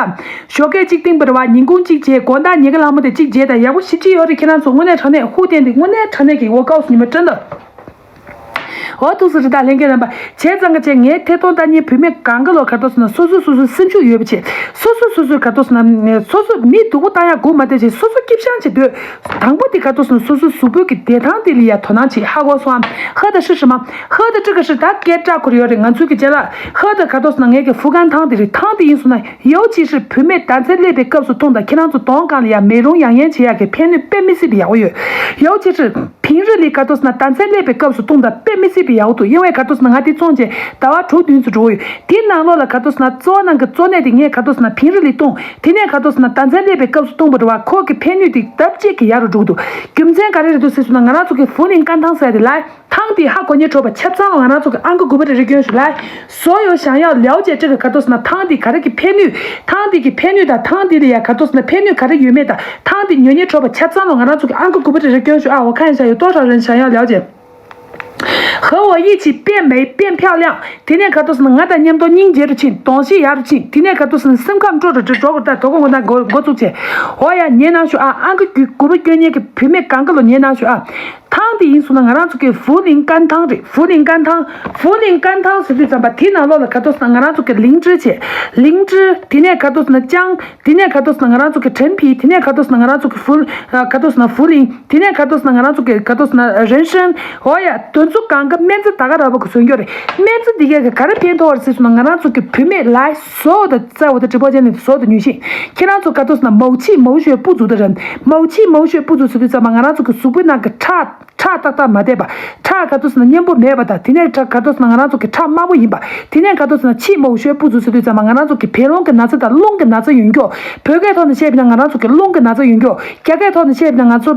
ཞོགས་ཀས་གཅིག་བཏིང་པ་རེད་བ། ཉིན་གུང་གཅིག་བྱས། དགོང་དག་ཉལ་ཁ་ལྷག་མ་དེ་གཅིག་བྱས་ད་ཡག་པོ་ཞེ་པོ་ཡོད་རེད། ཁྱེད་རང་ཚོ་དངོས་གནས་དྲང་གནས་ཧུའུ་ཏན་དེ་དངོས་གནས་དྲང་གནས་ཀྱི་འོ་ཀའོ་སི་ཉི་མ་སྤྲིན་ད། འོ་ཐུགས་སུ་རེད་ད་ལྷན་རྒྱས་རྣམ་པ། བྱས་ཙང་ག་བྱས་ངའི་ཐད་གཏོང་ལྟ་མཁན་བུད་མེད་གང་ག་ལོ་ག་ཐོག་སོང་ན་སོ་སོ་སོ་སོའི་སེམས་ཤུགས་ཡོད་པ་བྱས། སོ་སོ་སོ་སོའི་ག་ཐོག་སོང་ན་སོ་སོ་མི་སྡུག་པོ་བཏང་ཡག་སྒུག་མ་བསྡད་བྱས་སོ་སོ་སྐྱིད་ཤང་བྱེད་འདོད། དང་པོ་དེ་ག་ཐོག་སོང་ན་སོ་སོའི་གཟུགས་པོའི་གི་བདེ་ཐང་དེ་ལ་ཡ་དོ་སྣང་བྱེད། ཧ་གོ་སོང་ཨམ། ཧ་ད་ཧྲི་ཧྲི་མ། ཧ་ད་ཀྲི་ཀ་ཧྲི་ད་སྐད་གྲགས་འཁོར་ཡོད་རེད། ང་ཚོའི་གི་ཅ་ལག་ཧ་ད་ག་ཐོག་སོང་ན་ངའི་གི་ཧྥུ་ཀན་ཐང་དེ་རེད། ཐང་དེ་ཡིན་སོང་ན་ཡའོ་ཅི་ཧྲི་བུད་མེད་ཟླ་མཚན་སླེབས་པའི་སྐབས་སུ་འཐུང་དང་ཁྱེད་རང་ཚོ་གདོང་སྒང་ལ་ཡ་མེ་རུང་ཡང་ཡན་བྱེད་ཡག་གི་ཕན་ནུས་དཔེ་མི་སྲིད་པའི་ཡག་པོ་ཡོད། ཡའོ་ཅི་ཧྲི། ཕིང་རི་ལི་ག་ཏོ་ཟེར་ན་ཟླ་མཚན་སླེབས་པའི་སྐབས་སུ་བཏུང་དང་དཔེ་མི་སྲིད་པའི་ཡག་པོ་འདུག་ཡིན་བས་ག་ཏོ་ཟེར་ན་ང་དེ་བཙོང་བྱས་ཟླ་བ་དྲུག་བདུན་ཙམ་འགྲོ་གི་ཡོད། དེའི་ནང་ལོགས་ལ་ག་ཏོ་ཟེར་ན་གཙོ་བོ་ནང་གི་གཙོ་གནད་དེ་ངས་ག་ཏོ་ཟེར་ན་ཕིང་རི་ལི་བཏུང་། དེ་ནས་ག་ཏོ་ཟེར་ན་ཟླ་མཚན་སླེབས་པའི་སྐབས་སུ་བཏུང་བ་འདྲ་བ་ཁོ་གི་ཕན་ནུས་དེ་ལྡབ་གཅིག་གིས་ཡག་རུ་འགྲོ་གི་འདུག་རྒྱུ་མཚན་ག་རེ་རེད་འདུག་ཟེར་སོང་ན་ང་རང་ཚོ་གི་ཧྥུ་ལིང་ཀན་ཐང་ཟེར་ཡ་དེ་ལ། ཐང་དེ་ཧ་གོ་མཁན་འཕྲོད་པ་ཆབ་ཚང་ལ་ང་རང་ཚོ་གི་ཨང་ཀི་དགུ་པ་རེ་རེ་སྐྱོན་ཞུ་ལ། 所有想要了解这个 ག་ཏོ་ཟེར་ན་ཐང་དེ་ག་རེ་གི་ཕན་ནུས། ཐང་དེ་གི་ཕན་ནུས་དང་ཐང་དེ་ལ་ཡ་ག་ཏོ་ཟེར་ན་ཕན་ནུས་ག་རེ་ཡོད་མེད་དང་ཐང་དེ་ཉོ་མཁན་འཕྲོད་པ་ཆབ་ཚང་ལ་ང་རང་ཚོ་གི་ཨང་ཀི་དགུ་པ་རེ་རེ་སྐྱོན་ཞུ་ཨ། 我看一下有多少人想要了解。 和我一起变美变漂亮。 དེ་ནས་ག་ཏོ་ཟེར་ན་ང་དང་མཉམ་དུ་སྙིང་རྗེ་རུ་ཕྱིན། གདོང་གཤིས་ཡག་རུ་ཕྱིན། དེ་ནས་ག་ཏོ་ཟེར་ན་སེམས་ཁམས་སྤྲོ་རུ་འགྲོ་གི་ད་དོ་གོ་ང་ད་འགོ་འགོ་བཙུགས་བྱས། འོ་ཡ་ཉན་གནང་ཞུ་ཨ། ཨང་ཀི་དགུ་པ་སྐྱོན་མཁན་གི་བུད་མེད་གང་ག་ལོ་ཉན་གནང་ཞུ་ཨ། ཐང་དེ་ཡིན་སོང་ན་ང་རང་ཚོ་གི་ཧྥུ་ལིང་ཀན་ཐང་རེད། ཧྥུ་ལིང་ཀན་ཐང་། ཧྥུ་ལིང་ཀན་ཐང་ཟེར་དུས་ཙམ་པ་དེ་ནང་ལོགས་ལ་ག་ཏོ་ཟེར་ན་ང་རང་ཚོ་གི་ལིང་ཀྲི་བྱས། ལིང་ཀྲི། དེ་ནས་ག་ཏོ་ཟེར་ན་ཅང་། དེ་ནས་ག་ཏོ་ཟེར་ན་ང་རང་ཚོ་གི་ཁྲེན་ཕི། དེ་ནས་ག་ཏོ་ཟེར་ན་ང་རང་ཚོ་གི་ཧྥུ། ཨ། ག་ཏོ་ཟེར་ན་ཧྥུ་ལིང་། དེ་ནས་ག་ཏོ་ཟེར་ན་ང་རང་ཚོ་གི་ག་ཏོ་ཟེར་ན་རེན་ཧྲན། འོ་ཡ་དེ་ཚོ་གང་ག་སྨན་རྩྭ་ད་ག་ར་བ་གི་བཟོ་འགྱོ་རེད། སྨན་རྩྭ་འདི་གས་གི་ག་རེ་ཕན་ཐོགས་རེད་ཟེར་སོང་ན་ང་རང་ཚོ་གི་བུད་མེད་ལ་བཟོ་དང་རྩ་བ་དང་直播间里་བཟོ་དང་ཉུལ་ཤིང་ཁྱེད་རང་ཚོ་ག་ཏོ་ཟེར་ན་མའོ་ཆི་མའོ་ཞོས་སྤུ་འཛུགས་ད་རན། མའོ་ཆི་མའོ་ཞོས་སྤུ་འཛུགས་ཟེར་དུས་ཙམ་པ་ང་རང་ཚོ་གི་གཟུགས་པོའི་ནང་གི་ཁྲག་ཁྲག་ཏག་ཏག་མ་བསྡད་པ། ཁྲག་ག་ཏོ་ཟེར་ན་མཉེན་པོ་མེད་པ་དང་དེ་ནས་ཁྲག་ག་ཏོ་ཟེར་ན་ང་རང་ཚོ་གི་ཁྲག་དམར་པོ་ཡིན་པ། དེ་ནས་ག་ཏོ་ཟེར་ན་ཕྱི་མའོ་ཞོའི་སྤུ་འཛུགས་ཟེར་དུས་ཙམ་པ་ང་རང་ཚོ་གི་བད་རླུང་གི་ན་ཚ་དང་རླུང་གི་ན་ཚ་ཡོང་རྒྱུ། བོད་སྐད་ཐོག་ནས་བཤད་པ་ན་ང་རང་ཚོ་གི་རླུང་གི་ན་ཚ་ཡོང་རྒྱུ། རྒྱ་སྐད་ཐོག་ནས་བཤད་པ་ན་ང་ཚོ་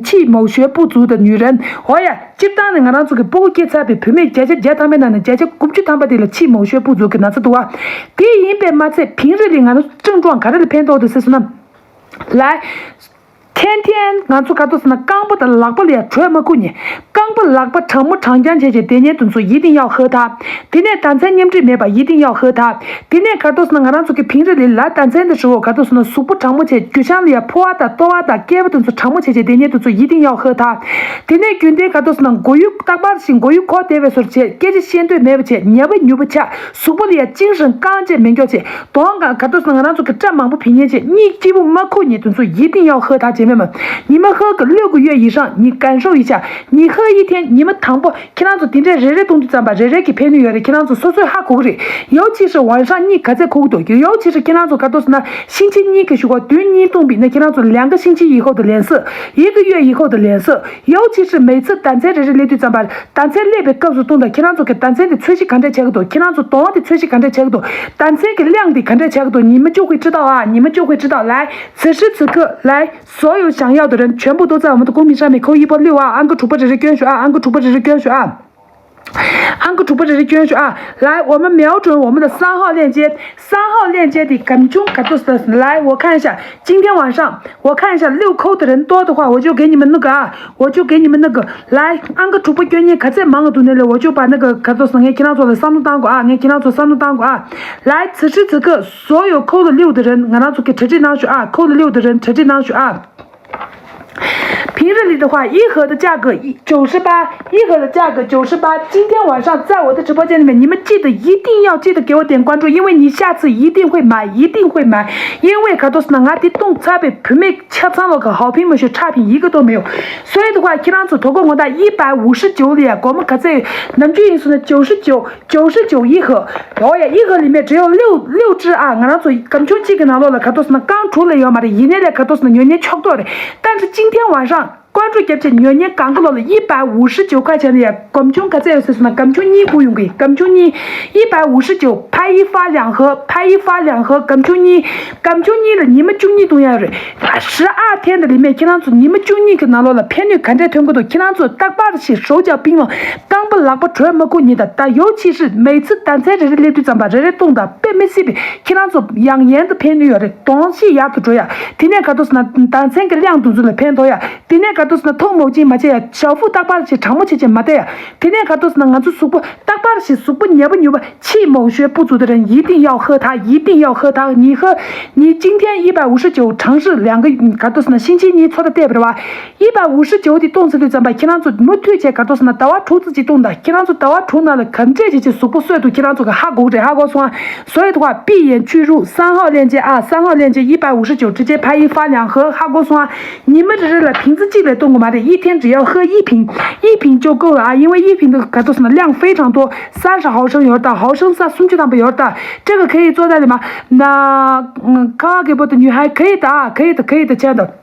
ཕྱི་མའོ་ཞོའི་སྤུ་འཛུགས་དང་ཉུལ་རན། འོ་ཡ། སྤྱིར་བཏང་ནས་ང་རང་ཚོ་གི་སྤུ་གུ་སྐྱེས་ཚར་བའི་བུད་མེད་བརྒྱ་ཆ་བརྒྱ་ཐམ་པའི་ནང་ནས་བརྒྱ་ཆ་དགུ་བཅུ་ཐམ་པ་དེ་ལ་ཕྱི་མའོ་ཞོའི་སྤུ་འཛུགས་ཀྱི་ན་ཚ་འདུག་བ། དེ་ཡིན་པས་མ་ཚད་ཕིང་རི་ལི་ང་རང་ཚོ་症状ག་རེ་ལ་ཕན་ཐོགས་འདུག་ཟེར་སོང་ན། ལ། 天天 ང་ཚོ་ག་ཏོ་ཟེར་ན་རྐང་པ་དང་ལག་པ་ལ་ཡང་དྲོད་མ་ཁུག་ཉེ། རྐང་པ་ལག་པ་གྲང་མོ་གྲང་རྐྱང་བྱས་བྱས་བསྡད་ཉེན་དུ་ཚོ་ཡིད་བརྟན་ཡག་ཧུ་ཐག་དེ་ནས་ཟླ་མཚན་མཉམ་འདྲེས་མེད་པ་ཡིད་བརྟན་ཡག་ཧུ་ཐག་དེ་ནས་ག་ཏོ་ཟེར་ན་ང་རང་ཚོ་གི་ཕིང་རི་ལི་ལ་ཟླ་མཚན་དུ་ཧྲི་བོ་ག་ཏོ་ཟེར་ན་གཟུགས་པོ་གྲང་མོ་བྱས་རྒྱུ་ཆང་ལ་ཡང་ཕོ་བ་དང་ལྟོ་བ་དང་སྐེད་པ་དུ་ཚོ་གྲང་མོ་བྱས་བྱས་བསྡད་ཉེན་དུ་ཚོ་ཡིད་བརྟན་ཡག་ཧུ་ཐག་དེ་ནས་རྒྱུན་ལྡན་ག་ཏོ་ཟེར་ན་མགོ་ཡུ་རྟག་པར་ཞིག་མགོ་ཡུ་ཁོག་དེ་བས་སོར་བྱས་སྐད་ཆ་བཤད་འདོད་མེད་པ་བྱས་ཉབ་པ་ཉུབ་པ་ཆགས་གཟུགས་པོ་ལ་ཡང་ཅིང་ཧྲིང་རྐང་བཅས་མི་མགྱོགས་བྱས། གདོང་ག་ག་ཏོ་ཟེར་ན་ང་རང་ཚོ་གི་སྐྲ་མང་པོ་བིང་ཉེན་བྱས་གཉིད་སྐྱིད་པོ་མ་ཁུག་ཉེན་དུ་ཚོ་ཡིད་བརྟན་ཡག་ཧུ་ཐག་བྱས་མེད་མ། ཉི་མ་ཧུ་གི་ལུས་གི་གཡོ་ཡི་ཧྲང་ཉི་གན་ཧྲོ་ཡི་ཆ་ཉི་ཧུ་ཡི་ཐེན་ཉི་མ་དང་པོ་ཁྱེད་རང་ཚོ་དེ་འདྲའི་རེ་རེ་གཏོང་དུས་ཙམ་པ་རེ་རེ་གི་ཕན་ནུས་ཡོད་རེད། ཁྱེད་རང་ཚོ་སོ་སོས་ཧ་གོ་གི་རེད། 尤其是晚上 གཉིད་ག་ཚད་ཁུག་འདུག 尤其是 ཁྱེད་རང་ཚོ་ག་ཏོ་ཟེར་ན་ཤིང་ཆེན་གཉིས་ཀྱི་ཞུ་གོ་དུས་གཉིད་གཏོང་བི་ན་ཁྱེད་རང་ཚོ་ལན་ག་ཤིང་ཆེན་ཡི་ཧོ་དུ་ལན་སི་ཡི་གི་གཡོ་ཡི་ཧོ་དུ་ལན་སི། 尤其是 每次 ཟླ་མཚན་རེ་རེ་སླེབས་དུས་ཙམ་པ། ཟླ་མཚན་སླེབས་པའི་སྐབས་སུ་བཏུང་དང་ཁྱེད་རང་ཚོ་གི་ཟླ་མཚན་དེ་ཚོས་གཞི་ག་འདྲས་བྱེད་ཀྱི་འདུག་ཁྱེད་རང་ཚོ་གདོང་དེ་ཚོས་གཞི་ག་འདྲས་བྱེད་ཀྱི་འདུག་ཟླ་མཚན་གྱི་གླང་དེ་ག་འདྲས་བྱེད་ཀྱི་འདུག་ཉི་མ་བཅུ་དགུའི་ཁྲི་ཏའོ་ཨ། ཉི་མ་བཅུ་དགུའི་ཁྲི་ཏའོ་ལའི། 此时此刻来 所有想要的人全部都在我们的公屏上面扣一波六啊。 ཨང་ཀི་དྲུག་པ་རེ་རེ་སྐྱོན་ཞུ་ཨ། ཨང་ཀི་དྲུག་པ་རེ་རེ་སྐྱོན་ཞུ་ཨ། ཨང་ཀི་དྲུག་པ་རེ་རེ་སྐྱོན་ཞུ་ཨ། 来，我们瞄准我们的三号链接，三号链接的 གམ་ཆུང་ག་ཏོ་ཟེར་ལའི། 我看一下，今天晚上 我看一下六扣的人多的话，我就给你们那个啊，我就给你们那个。来， ཨང་ཀི་དྲུག་པ་སྐྱོན་མཁན་ག་ཚད་མང་གི་འདུག་ནས་ལས་འོ་ཅོག་པ་ནི་ག་ག་ཚོད་སོང་ངས་ཁྱེད་རང་ཚོ་ལ་བསམ་བློ་བཏང་དགོས་ཨ། ངས་ཁྱེད་རང་ཚོ་བསམ་བློ་བཏང་དགོས་ཨ། 来，此时此刻所有扣了六的人 ང་རང་ཚོ་གི་གྲ་སྒྲིག་གནང་ཤོག་ཨ། 扣了六的人 གྲ་སྒྲིག་གནང་ཤོག་ཨ། 平日里的话，一盒的价格九十八，一盒的价格九十八。今天晚上在我的直播间里面，你们记得一定要记得给我点关注，因为你下次一定会买，一定会买。因为 ག་ཏོ་ཟེར་ན་ང་དེ་བཏུང་ཚར་བའི་བུད་མེད་ཆ་ཚང་ལོ་གི་好评没有，差评一个都没有。所以的话，ཁྱེད་རང་ཚོ་དོ་དགོང་དག་一百五十九 ལ་ཡ་སྒོར་མོ་ག་ཚད་ཡོད་ནམ་རྒྱུན་ཡིན་སོང་ན་九十九，九十九一盒། འོ་ཡ་一盒里面只有六六支啊། ང་རང་ཚོ་གམ་ཆུང་གཅིག་གི་ནང་ལོགས་ལ་ག་ཏོ་ཟེར་ན་རྐང་དྲུག་ལས་ཡོད་མ་རེད། ཡིན་ནའི་ལས་ག་ཏོ་ཟེར་ན་ཉོ་མཁན་ཆོག་ཏོ་རེད། 但是今天晚上 关注རྒྱབ་བྱས་ཉོ་མཁན་གང་གི་ལོགས་ལ་一百五十九块钱 ལ་ཡ་གམ་ཆུང་ག་ཚད་ཡོད་ཟེར་སོང་ན་གམ་ཆུང་གཉིས་བསྐུར་ཡོང་གི། གམ་ཆུང་གཉིས། 一百五十九拍一发两盒，拍一发两盒 གམ་ཆུང་གཉིས། གམ་ཆུང་གཉིས་ལ་ཉི་མ་བཅུ་གཉིས་གཏོང་ཡ་རེད། 十二天的里面 ཁྱེད་རང་ཚོ་ཉི་མ་བཅུ་གཉིས་ཀྱི་ནང་ལོགས་ལ་ཕན་ནུས་ག་འདྲས་ཐོན་གི་འདུག་ཁྱེད་རང་ཚོ་རྟག་པར་ཞིག་手脚冰冷། རྐང་པ་ལག་པ་དྲོད་མ་ཁུག་ཉེན་དང་ད་尤其是每次 ཟླ་མཚན་རེ་རེ་སླེབས་དུས་ཙམ་པ་རེ་རེ་བཏུང་དང་དཔེ་མི་སྲིད་པའི་ཁྱེད་རང་ཚོ་ཡང་ཡན་དུ་ཕན་ནུས་ཡོད་རེད། གདོང་གཤིས་ཡག་ཏུ་འགྲོ་ཡ། དེ་ནས་ག་ཏོ་ཟེར་ན་ཟླ་མཚན་གྱི་གླང་དུ་ཚོ་ལ་ཕན་ཐོགས་ཡ། དེ་ནས་ག་ཏོ་ཟེར་ན་ཐོག་མོག་ཅིང་མ་བྱས་ཡ། ཞའོ་ཧྥུ་རྟག་པར་ཞིག་གྲང་མོ་བྱས་བྱས་མ་བསྡད་ཡ། དེ་ནས་ག་ཏོ་ཟེར་ན་ང་ཚོ་གཟུགས་པོ་རྟག་པར་ཞིག་གཟུགས་པོ་ཉབ་པ་ཉུབ་པ། 起毛学不足的人一定要喝它，一定要喝它。你喝，你今天一百五十九尝试两个， ག་ཏོ་ཟེར་ན་星期གཉིས་ཚོད་ལྟ་བསྡད་པ་རེད་བ། 一百五十九 དེ་བཏུང་ཚར་དུས་ཙམ་པ་ཁྱེད་རང་ཚོ་མུ་མཐུད་བྱས་ག་ཏོ་ཟེར་ན་ཟླ་བ་དྲུག་ཙམ་ཅིག་བཏུང་དང་ཁྱེད་རང་ཚོ་ཟླ་བ་དྲུག་ནང་ལ་ག་འདྲས་ཅིག་ཅིག་གཟུགས་པོ་གསོས་འདུག་ཁྱེད་རང་ཚོ་གི་ཧ་གོ་གི་རེད། ཧ་གོ་སོང་ཨ། 所以的话，闭眼去入三号链接啊，三号链接一百五十九，直接拍一发两盒，ཧ་གོ་སོང་ཨ། ཉི་མ་རེ་རེ་ལ་ཕིང་ཙི་གཅིག་ལས་གཏོང་གི་མ་རེད། 一天只要喝一瓶，一瓶就够了啊，因为一瓶的 ག་ཏོ་ཟེར་ན་量非常多，三十毫升有点大，毫升 ས་སུམ་ཅུ་ཐམ་པ་ཡོད་ད། 这个可以做到的吗？那，嗯，可以不的，女孩可以的啊，可以的，可以的，亲爱的。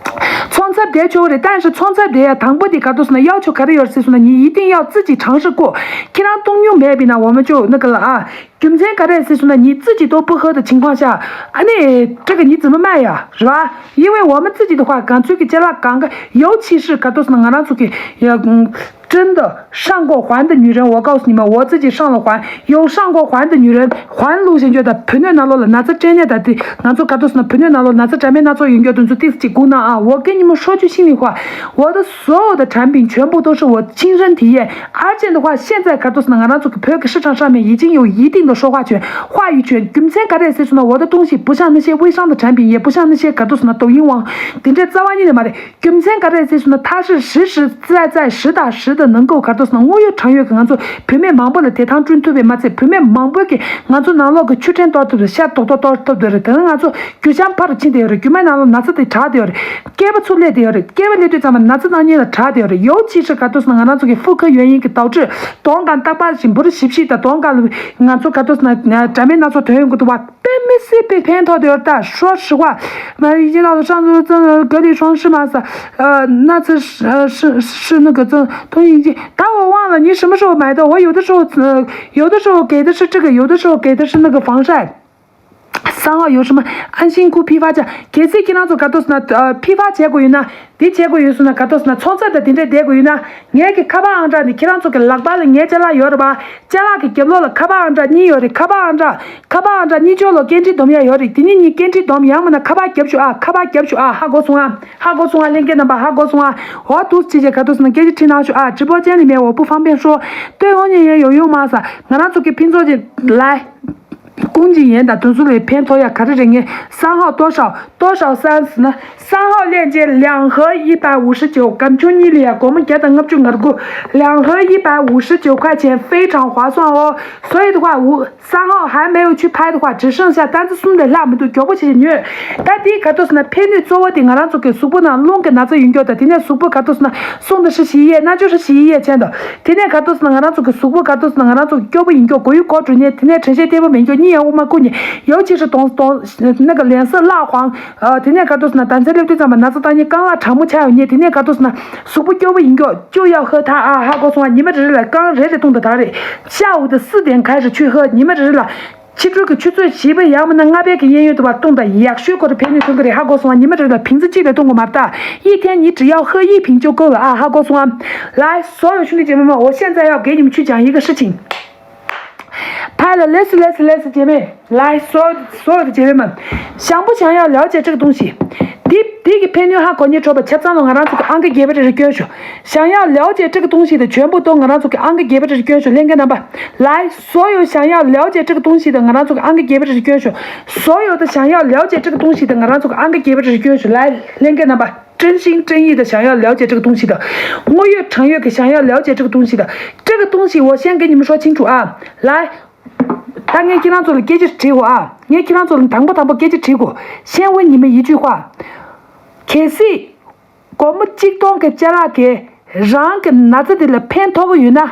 ཚོང་ཚབ་བསྡད་ཆོག་རེད།但是ཚོང་ཚབ་བསྡད་ཡ་དང་པོ་དེ་ག་དུས་ན་要求ག་རེ་ཡོད་ཟེར་སོང་ན། 你一定要自己尝试过。 ཁྱེད་རང་བཏུང་མྱོང་མེད་པ་ཡིན་ན། 我们就那个了啊。 རྒྱུ་མཚན་ག་རེ་ཟེར་སོང་ན། 你自己都不喝的情况下， ཨ་ནི་这个你怎么卖呀，是吧？ 因为我们自己的话， ག་ཚོད་ཀྱི་ཅ་ལག་གང་ག 尤其是ག་དུས་ན་ང་རང་ཚོ་གི་ཡ། 真的上过环的女人，我告诉你们，我自己上了环，有上过环的女人，环路线觉得 བུ་སྣོད་ནང་ལོགས་ལ་ན་ཚ་སྐྲན་ནད་དང་དེ། ང་ཚོ་ག་དུས་ན་བུ་སྣོད་ནང་ལོགས་ན་ཚ་འདྲ་མིན་སྣ་ཚོགས་ཡོད་མཁན་དེ་ཚོ་ཏིག་ཙམ་ཅིག་སྒུག་ན་ཨ། 我跟你们说句心里话， 我的所有的产品全部都是我亲身体验，而且的话，现在ག་དུས་ན་ང་རང་ཚོ་གི་བོད་ཀྱི市场上面已经有一定的说话权、话语权。 རྒྱུ་མཚན་ག་རེ་ཟེར་སོང་ན། 我的东西不像那些微商的产品，也不像那些ག་དུས་ན抖音网 དེ་འདྲའི་རྩ་བ་ཉིད་ནས་མ་རེད། རྒྱུ་མཚན་ག་རེ་ཟེར་སོང་ན། 它是实实在在、实打实的能够ག་དུས་ན་དངོས་ཡོད་དྲང་ཡོད་ཀྱི་ང་ཚོ་བུད་མེད་མང་པོ་ལ་བདེ་ཐང་བསྐྲུན་ཐུབ་པས་མ་ཚད། བུད་མེད་མང་པོ་གིས་ང་ཚོ་ནང་ལོགས་ཀྱི་ཆུ་ཕྲན་གཏོར་ཐུབ་རེད། ཤ་རྡོག་རྡོག་གཏོར་ཐུབ་རེད། དེ་ནས་ང་ཚོ་རྒྱུ་ཆ་ཕར་རུ་ཕྱིན་བསྡད་ཡོད་རེད། རྒྱུ་མའི་ནང་ལ་ན་ཚ་དེ་དྲག་བསྡད་ཡོད་རེད། སྐེད་པ་ཚུར་སླེབས་བསྡད་ཡོད་རེད། སྐེད་པ་སླེབས་དུས་ཙམ་པ་ན་ཚ་སྣ་ཉེན་ལ་དྲག་བསྡད་ཡོད་རེད། 尤其是ག་དུས་ན་ང་རང་ཚོ་གི妇科原因གི་导致 གདོང་གང་རྟག་པར་བཞིན་འབུ་རུ་ཞིབ་ཞིབ་དང་གདོང་གང་ལ་ང་ཚོ་ག་དུས་ན་འདྲ་མིན་སྣ་ཚོགས་ཐོན་ཡོང་གི་འདུག་བ། དཔེ་མི་སྲིད་པའི་ཕན་ཐོགས་ཡོད་རེད། ད་说实话， 买一件到上周真的隔离霜是吗？是呃，那次是呃是是那个真同一件，打我忘了，你什么时候买的？我有的时候呃有的时候给的是这个，有的时候给的是那个防晒。 三号有什么安心裤批发价？ གལ་སྲིད་ཁྱེད་རང་ཚོ་ག་དུས་ན་ཨ་批发བྱེད་དགོས་ཡོད་ན། དེ་བྱེད་དགོས་ཡོད་སོང་ན། ག་དུས་ན་ཚོང་ཚད་དང་དེ་འདྲས་བསྡད་དགོས་ཡོད་ན། ངའི་གི་ཁ་པར་ཨང་གྲངས་ནི་ཁྱེད་རང་ཚོ་གི་ལག་པ་ལ་ངའི་ཅ་ལག་ཡོད་རེད་པ། ཅ་ལག་གི་རྒྱབ་ལོགས་ལ་ཁ་པར་ཨང་གྲངས་གཉིས་ཡོད་རེད། ཁ་པར་ཨང་གྲངས། ཁ་པར་ཨང་གྲངས་གཉིས་ཕྱོགས་ལ་སྐད་འཕྲིན་སྡོམ་ཡ་ཡོད་རེད། དེ་གཉིས་གཉིས་སྐད་འཕྲིན་སྡོམ། ཡང་མིན་ན་ཁ་པར་རྒྱབ་ཤོག་ཨ། ཁ་པར་རྒྱབ་ཤོག་ཨ། ཧ་གོ་སོང་ཨ། ཧ་གོ་སོང་ཨ། ལྷན་རྒྱས་རྣམ་པ་ཧ་གོ་སོང་ཨ། འོ་འདུག་སེ་བྱས་ག་དུས་ན་སྐད་ཆ་དྲིས་གནང་ཤོག་ཨ། 直播间里面我不方便说。 对我而言有用吗？ ཟེར། ང་རང་ཚོ་གི་ཕུན་ཚོགས་ཅན་ལ། 公斤盐 དང་དེ་ཚོ་ལས་ཕན་ཐོགས་ཡ་ག་རེ་རེད། ངས 三号多少多少三 ཟེར་ན། 三号链接两盒一百五十九， སྒམ་ཆུང་གཉིས་ལ་ཡ་སྒོར་མོ་བརྒྱ་དང་ལྔ་བཅུ་ང་དགུ། 两盒一百五十九块钱，非常划算哦。 所以的话，五三号还没有去拍的话，只剩下单子送的辣没多久不起牛。 ད་དེའི་ག་དུས་ན་ཕན་ནུས་གཙོ་བོ་དེ་ང་རང་ཚོ་གི་གཟུགས་པོ་ནང་རླུང་གི་ན་ཚ་ཡོད་མཁན་དང་། དེ་ནས་གཟུགས་པོ་ག་དུས་ན་སུང་དང་ཧྲི་ཞི་ཡས། 那就是洗衣液， ཆེན་དང་། དེ་ནས་ག་དུས་ན་ང་རང་ཚོ་གི་གཟུགས་པོ་ག་དུས་ན་ང་རང་ཚོ་གི་སྐྱོ་པོ་ཡིན་མཁན། མགོ་ཡུ་འགོ་འགྲོ་མཁན། དེ་ནས་དྲན་ཤེས་བརྟན་པོ་མེད་མཁན། གཉིད་ཡང་དབུ་མ་ཁུག་མཁན། 尤其是懂懂那个脸色蜡黄། ཨ། དེ་ནས་ག་དུས་ན་ཟླ་མཚན་སླེབས་དུས་ཙམ་པ་ན་ཚ་བཏང་མཁན། རྐང་ལག་གྲང་མོ་ཆགས་ཡོང་མཁན། དེ་ནས་ག་དུས་ན་གཟུགས་པོ་སྐྱོ་པོ་ཡིན་མཁན། 就要喝汤啊。 ཧ་གོ་སོང་ཨ། ཉི་མ་རེ་རེ་ལ་རྐང་རེ་རེ་བཏུང་དང་། ད་རེད། 下午的四点开始去喝， ཉི་མ་རེ་རེ་ལ། ཕྱི་དྲོ་གི་ཆུ་ཚོད་བཞི་པ་ཡང་མིན་ན་ལྔ་པའི་གི་གཡས་གཡོན་དུ་བ་བཏུང་དང་། ཡག་ཤོས་སྐོར་ཕན་ནུས་ཐོན་གི་རེད། ཧ་གོ་སོང་ཨ། ཉི་མ་རེ་ལ་ཕིང་ཙི་གཅིག་ལས་བཏུང་དགོས་མ་རེད་ད། 一天你只要喝一瓶就够了啊。 ཧ་གོ་སོང་ཨ། 来，所有兄弟姐妹们，我现在要给你们去讲一个事情。 拍了，来，所有所有的姐妹们，来，所有所有的姐妹们，想不想要了解这个东西？ འདི་འདི་གི་ཕན་ནུས་ཧ་གོ་མཁན་གྲོགས་པོ་ཆ་ཚང་ལ་ང་རང་ཚོ་གི་ཨང་ཀི་བརྒྱད་པ་རེ་རེ་སྐྱོན་ཤོག 想要了解这个东西的全部都 ང་རང་ཚོ་གི་ཨང་ཀི་བརྒྱད་པ་རེ་རེ་སྐྱོན་ཤོག 来，所有想要了解这个东西的 ང་རང་ཚོ་གི་ཨང་ཀི་བརྒྱད་པ་རེ་རེ་སྐྱོན་ཤོག 所有的想要了解这个东西的 ང་རང་ཚོ་གི་ཨང་ཀི་བརྒྱད་པ་རེ་རེ་སྐྱོན་ཤོག 来， ལྷན་རྒྱས་རྣམ་པ། 真心真意的想要了解这个东西的，དངོས་ཡོད་དྲང་ཡོད་ཀྱི་想要了解这个东西的，这个东西我先给你们说清楚啊。来， ད་ངས་ཁྱེད་རང་ཚོ་ལ་སྐད་ཆ་དྲིས་གོ་ཨ། ངས་ཁྱེད་རང་ཚོ་ལ་དང་པོ་དང་པོ་སྐད་ཆ་དྲིས་གོ 先问你们一句话。 གལ་སྲིད་སྒོར་མོ་གཅིག་སྟོང་གི་ཅ་ལག་གིས་རང་གི་ན་ཚ་དེ་ལ་ཕན་ཐོགས་ཀྱི་ཡོད་ན།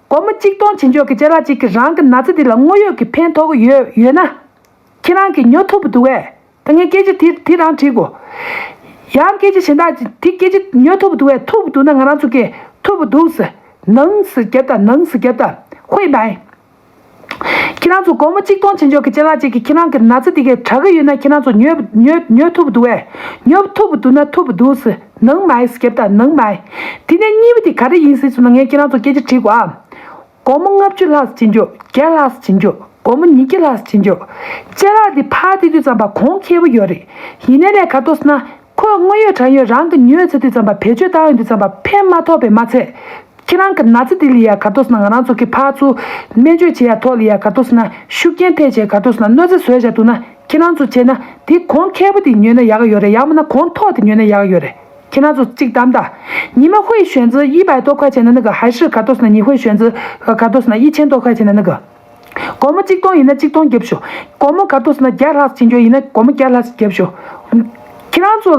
སྒོར་མོ་གཅིག་སྟོང་བྱེད་འཇོག་གི་ཅ་ལག་ཅིག་གིས་རང་གི་ན་ཚ་དེ་ལ་དངོས་ཡོད་ཀྱི་ཕན་ཐོགས་ཀྱི་ཡོད་ཡོད་ན། ཁྱེད་རང་གིས་ཉོ་ཐུབ་པ་འདུག་གས། ད་ངས་སྐད་ཆ་དེ་དེ་རང་དྲིས་གོ་ཡང་སྐད་ཆ་གཞན་དག་ཅིག་དེ་སྐད་ཆ་ཉོ་ཐུབ་པ་འདུག་གས། ཐུབ་པ་འདུག་ན་ང་རང་ཚོ་གིས་ཐུབ་པ་འདུག་ཟེར། 能 ཟེར་རྒྱབ་དང་། 能 ཟེར་རྒྱབ་དང་། 会买。 ཁྱེད་རང་ཚོ་སྒོར་མོ་གཅིག་སྟོང་བྱེད་འཇོག་གི་ཅ་ལག་ཅིག་གིས་ཁྱེད་རང་གི་ན་ཚ་དེ་གས་དྲག་གི་ཡོད་ན། ཁྱེད་རང་ཚོ་ཉོ་ཉོ་ཉོ་ཐུབ་པ་འདུག་གས། ཉོ་ཐུབ་པ་འདུག་ན་ཐུབ་པ་འདུག་ཟེར། 能买 ཟེར་རྒྱབ་དང་། 能买། དེ་ནས་གཉིས་པ་དེ་ག་རེ་ཡིན་ཟེར་སོང་ན། ངས་ཁྱེད་རང་ཚོ་སྐད་ཆ་དྲིས་གོ་ཨ། སྒོར་མོ་ལྔ་བཅུ་ལྷག་ཙམ་བྱེད་འཇོག་བརྒྱ་ལྷག་ཙམ་བྱེད་འཇོག་སྒོར་མོ་ཉིས་བརྒྱ་ལྷག་ཙམ་བྱེད་འཇོག་ཅ་ལག་འདི་ཕར་སྟེར་དུས་ཙམ་པ་གོང་ཁེ་པོ་ཡོད་རེད། ཡིན་ནའི་ལས་ག་རེ་ཟེར་ན། ཁོས་དངོས་ཡོད་དྲང་ཡོད་རང་གིས་ཉོས་ཚར་དུས་ཙམ་པ། བེད་སྤྱོད་བཏང་ཡོང་དུས་ཙམ་པ་ཕན་མ་ཐོགས་པས་མ་ཚད། ཁྱེད་རང་གི་ན་ཚ་འདི་ལ་ཡ་ག་རེ་ཟེར་ན། ང་རང་ཚོ་གིས་ཕར་ཚུར་སྨན་བཅོས་བྱེད་ཡ་ཐོག་ལ་ཡ་ག་རེ་ཟེར་ན། ཤུགས་རྐྱེན་ཐེབས་བྱས་ག་རེ་ཟེར་ན། གནོད་འཚེ་བཟོས་བཞག་འདུག་ན། ཁྱེད་རང་ཚོ་བྱས་ན་དེ་གོང་ཁེ་པོ་དེ་ཉོས་ན་ཡག་གི་ཡོད་རེད། ཡང་མིན་ན་གོང་མཐོ་དེ་ཉོས་ན་ཡག་གི་ཡོད་རེད། ཁྱེད་རང་ཚོ་གཅིག་གདམ་ད། 你们会选择一百多块钱的那个，还是 ག་རེ་ཟེར་ན། 你会选择 ག་རེ་ཟེར་ན། 一千多块钱的那个། སྒོར་མོ་གཅིག་སྟོང་ཡིན་ན་གཅིག་སྟོང་རྒྱབ་ཤོག་སྒོར་མོ་ག་རེ་ཟེར་ན་བརྒྱ་ལྷག་ཙམ་བྱེད་འཇོག་ཡིན་ན་སྒོར་མོ་བརྒྱ་ལྷག་ཙམ་རྒྱབ་ཤོག་ཁྱེད་རང་ཚོ་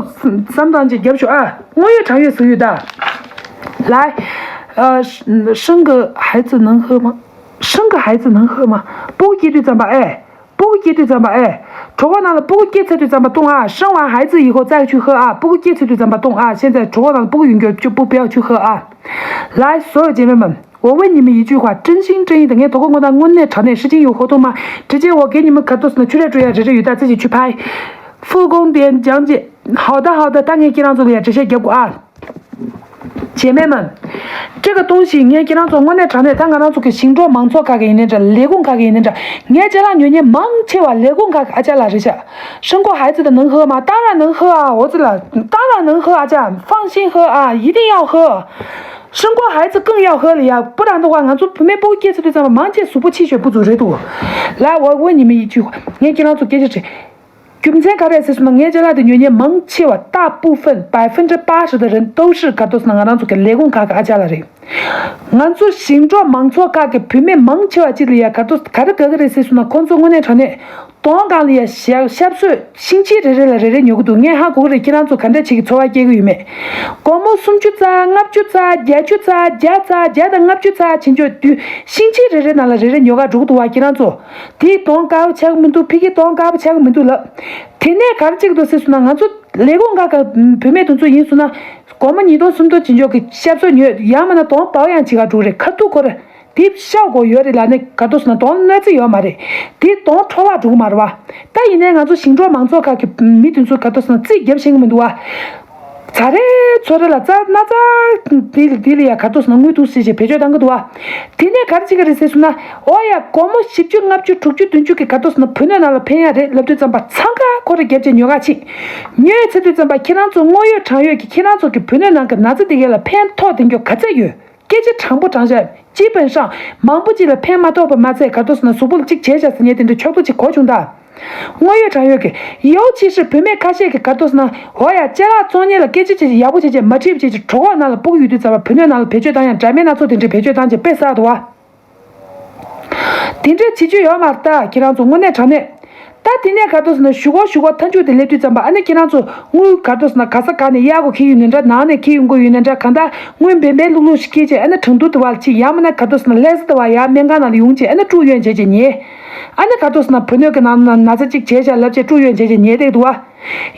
བསམ་བཏང་ཅིག་རྒྱབ་ཤོག་ཨ། དངོས་ཡོད་དྲང་ཡོད་ཟེར་ཡོད་ད། 来，呃，生个孩子能喝吗？生个孩子能喝吗？ སྤུ་གུ་སྐྱེ་དུས་ཙམ་པ་ཨེ། སྤུ་གུ་སྐྱེ་དུས་ཙམ་པ་ཨེ། གྲོད་ཁོག་ནང་ལ་སྤུ་གུ་སྐྱེས་ཚར་དུས་ཙམ་པ་བཏུང་ཨ། 生完孩子以后再去喝啊། སྤུ་གུ་སྐྱེས་ཚར་དུས་ཙམ་པ་བཏུང་ཨ། 现在 གྲོད་ཁོག་ནང་ལ་སྤུ་གུ་ཡོད་མཁན་སྤུ་གུ་སྤུ་གུ་ཡག་ཆུ་ཧ་ཨ། 来，所有姐妹们，我为你们一句话，真心真意的，ངས་དོ་དགོང་དགོང་དག་དངོས་གནས་དྲང་གནས་ཧྲི་ཅིང་ཡོད་ཧོ་ཏོ་མ། 直接我给你们 ག་ཏོ་སི་ན་ཆུ་རེ་སྤྲོད་ཡ་རེ་རེ་ཡོད། ད་ཙི་ཅིག་ཆུ་ཕའི། 复工点讲解。好的，好的，ད་ངས་ཁྱེད་རང་ཚོ་ལ་ཡ་འགྲེལ་བཤད་རྒྱབ་དགོས་ཨ། 姐妹们，这个东西 ངས་ཁྱེད་རང་ཚོ་དངོས་གནས་དྲང་གནས། ད་ང་རང་ཚོ་གི་ཞིང་འབྲོག་མང་ཚོགས་ཁག་གི་ཡིན་ནའི་འདྲ། ལས་ཁུངས་ཁག་གི་ཡིན་ནའི་འདྲ། ངའི་ཅ་ལག་ཉོ་མཁན་མང་ཆེ་བ་ལས་ཁུངས་ཁག་གི་ཨ་ཅག་ལགས་རེད་ཤག 生过孩子的能喝吗？当然能喝啊，我这了，当然能喝啊，这样放心喝啊，一定要喝。生过孩子更要喝了呀，不然的话， ང་ཚོ་བུད་མེད་སྤུ་གུ་སྐྱེས་ཚར་དུས་ཙམ་པ་མང་ཆེ་གཟུགས་པོ་ཕྱི་བཤོལ་བུ་ཚོ་རེད་འདུག 来，我问你们一句话， ངས་ཁྱེད་རང་ཚོ་སྐད་ཆ་དྲིས། རྒྱུ་མཚན་ག་རེ་ཟེར་སོང་ན། ངའི་ཅ་ལག་དེ་ཉོ་མཁན་མང་ཆེ་བ། 大部分 百分之八十的人都是 ག་ཏོ་སི་ན་ང་རང་ཚོ་གི་ལས་ཁུངས་ཁག་གི་ཨ་ཅག་ལགས་རེད། ང་ཚོ་ཞིང་འབྲོག་མང་ཚོགས་ཁག་གི་བུད་མེད་མང་ཆེ་བ་ཅིག་ལ་ཡ་ག་ཏོ་ག་རེ་དགའ་གི་རེད་ཟེར་སོང་ན། ཁོང་ཚོ་དངོས་གནས་དྲང་གནས་གདོང་སྒང་ལ་ཡ་ཞབས་ཞབས་སོས་ཤིང་ཆས་རེ་རེ་ལ་རེ་རེ་ཉོ་གི་འདུག་ངས་ཧ་གོ་གི་རེད། ཁྱེད་རང་ཚོ་ག་འདྲ་བྱེད་ཀྱི་འཚོ་བ་སྐྱེལ་གི་ཡོད་མེད། སྒོར་མོ་སུམ་ཅུ་ཙམ། ལྔ་བཅུ་ཙམ། བརྒྱད་ཅུ་ཙམ། བརྒྱ་ཙམ། བརྒྱ་དང་ལྔ་བཅུ་ཙམ་ཕྱིན་ཆོག་དུས་ཤིང་ཆས་རེ་རེ་ནང་ལ་རེ་རེ་ཉོ་ག་འགྲོ་གི་འདུག་བ། ཁྱེད་རང་ཚོ། དེའི་གདོང་དཀར་པོ་ཆགས་ཀྱི་མི་འདུག་ཕ་གིའི་གདོང་དཀར་པོ་ཆགས་ཀྱི་མི་འདུག་ལབ། དེ་ནས་ག་རེ་བྱེད་ཀྱི་འདུག་ཟེར་སོང་ན། ང་ཚོ་ལས་ཁུངས་ཁག་གི་བུད་མེད་དེ་ཚོ་ཡིན་སོང་ན། སྒོར་མོ་ཉིས་སྟོང་སུམ་སྟོང་ཅིག་འཇོག་གི་ཤབ་སོ་ཉོས། ཡང་མིན་ན་གདོང་འབར་ཡང་བྱེད་ག་འགྲོ་རེད། ཁ་ཐུག་ཁོ་རེ་དེ་ཤའོ་གོ་ཡོད་རེད་ལབ་ནས་ག་ཏོ་སོང་ན་གདོང་གནོད་འཚེ་ཡོད་མ་རེད། དེ་གདོང་འཕྲོ་བརླག་འགྲོ་གི་མ་རེད་བ། ད་ཡིན་ནའི་ང་ཚོ་ཞིང་འབྲོག་མང་ཚོགས་ཁག་གི་མི་དེ་ཚོ་ག་ཏོ་སོང་ན་རྩིས་རྒྱབ་ཤེས་ཀྱི་མི་འདུག་བ། ཚ་རེ་ཚོ་རེ་ལ་ཙ་ན་ཙ་དེ་ལ་དེ་ལ་ཡ་ག་ཏོ་སོང་ན་དངུལ་འདུག་ཟེར་བྱས་བེད་སྤྱོད་བཏང་གི་འདུག་བ། དེ་ནས་ག་རེ་བྱེད་ཀྱི་རེད་ཟེར་སོང་ན། ཨོ་ཡ། སྒོར་མོ་བཞི་བཅུ་ལྔ་བཅུ་དྲུག་ཅུ་བདུན་ཅུ་གི་ག་ཏོ་སོང་ན་བུ་སྣོད་ནང་ལ་ཕན་ཡ་རེད་ལབ་དུས་ཙམ་པ་འཚང་ཁ་ཁོ་རེ་རྒྱབ་བྱས་ཉོ་ག་ཕྱིན། ཉོས་ཚར་དུས་ཙམ་པ་ཁྱེད་རང་ཚོ་དངོས་ཡོད་དྲང་ཡོད་ཀྱི་ཁྱེད་རང་ཚོ་གི་བུ་སྣོད་ནང་གི་ན་ཚ་དེ་གས་ལ་ཕན་ཐོགས་དེ་འགྱོ་ག་ཚད་ཡོད། སྐད་ཆ་དྲང་པོ་དྲང་བཤད། 基本上 མང་པོ་ཅིག་ལ་ཕན་མ་ཐོགས་པ་མ་ཚད་ག་ཏོ་སོང་ན་གཟུགས་པོ་ལ་གཅིག་བྱས་བཞག་ཟེར་མཁན་དེ་འདྲ་ཕྱོགས་གཏོགས་ཅིག་གོ་བྱུང་ད། དངོས་ཡོད་དྲང་ཡོད་ཀྱི། 尤其是 བུད་མེད་ཁ་ཤས་ཀྱིས་ག་ཏོ་སོང་ན། འོ་ཡ། ཅ་ལག་བཙོང་མཁན་ལ་སྐད་ཆ་བྱས་བྱས་ཡག་པོ་བྱས་བྱས་མ་དྲིས་པ་བྱས་བྱས་གྲོད་ཁོག་ནང་ལ་སྤུ་གུ་ཡོད་དུས་ཙམ་པ་བུ་སྣོད་ནང་ལ་བེད་སྤྱོད་བཏང་ཡ། འདྲ་མིན་སྣ་ཚོགས་དེ་འདྲ་བེད་སྤྱོད་བཏང་བྱས་དཔེ་བསགས་འདུག་བ། དེ་འདྲ་བྱེད་རྒྱུ་ཡོད་མ་རེད་ད། ཁྱེད་རང་ཚོ་དངོས་གནས་དྲང་གནས། ད་དེ་ནས་ག་ཏོ་སོང་ན་གཞུག་གུ་གཞུག་གུ་མཐའ་མཇུག་དེ་སླེབས་དུས་ཙམ་པ་ཨ་ནི་ཁྱེད་རང་ཚོ་དངུལ་ག་ཏོ་སོང་ན་ག་ས་ག་ནས་གཡར་དགོས་ཁེལ་ཡོད་ནའི་འདྲ། ནང་ནས་ཁེལ་ཡོང་གི་ཡོད་ནའི་འདྲ། གང་ལྟར་དངུལ་འབེལ་འབེལ་ལུག་ལུག་ཞིག་ཁེལ་བྱས་ཨ་ནི་གྲོང་རྡལ་དེ་བ་ལ་ཕྱིན། ཡང་མིན་ན་ག་ཏོ་སོང་ན་ལྷ་ས་དེ་བ་ཡར་སྨན་ཁང་ནང་ལ་ཡོང་བྱས་ཨ་ནི་ཀྲུའུ་ཡོན་བྱས་བྱས་ཉལ། ཨ་ནི་ག་ཏོ་སོང་ན་བུ་སྣོད་ཀྱི་ནང་ན་ན་ཚ་གཅིག་བྱས་བྱས་ལབ་བྱས་ཀྲུའུ་ཡོན་བྱས་བྱས་ཉལ་བསྡད་འདུག་བ།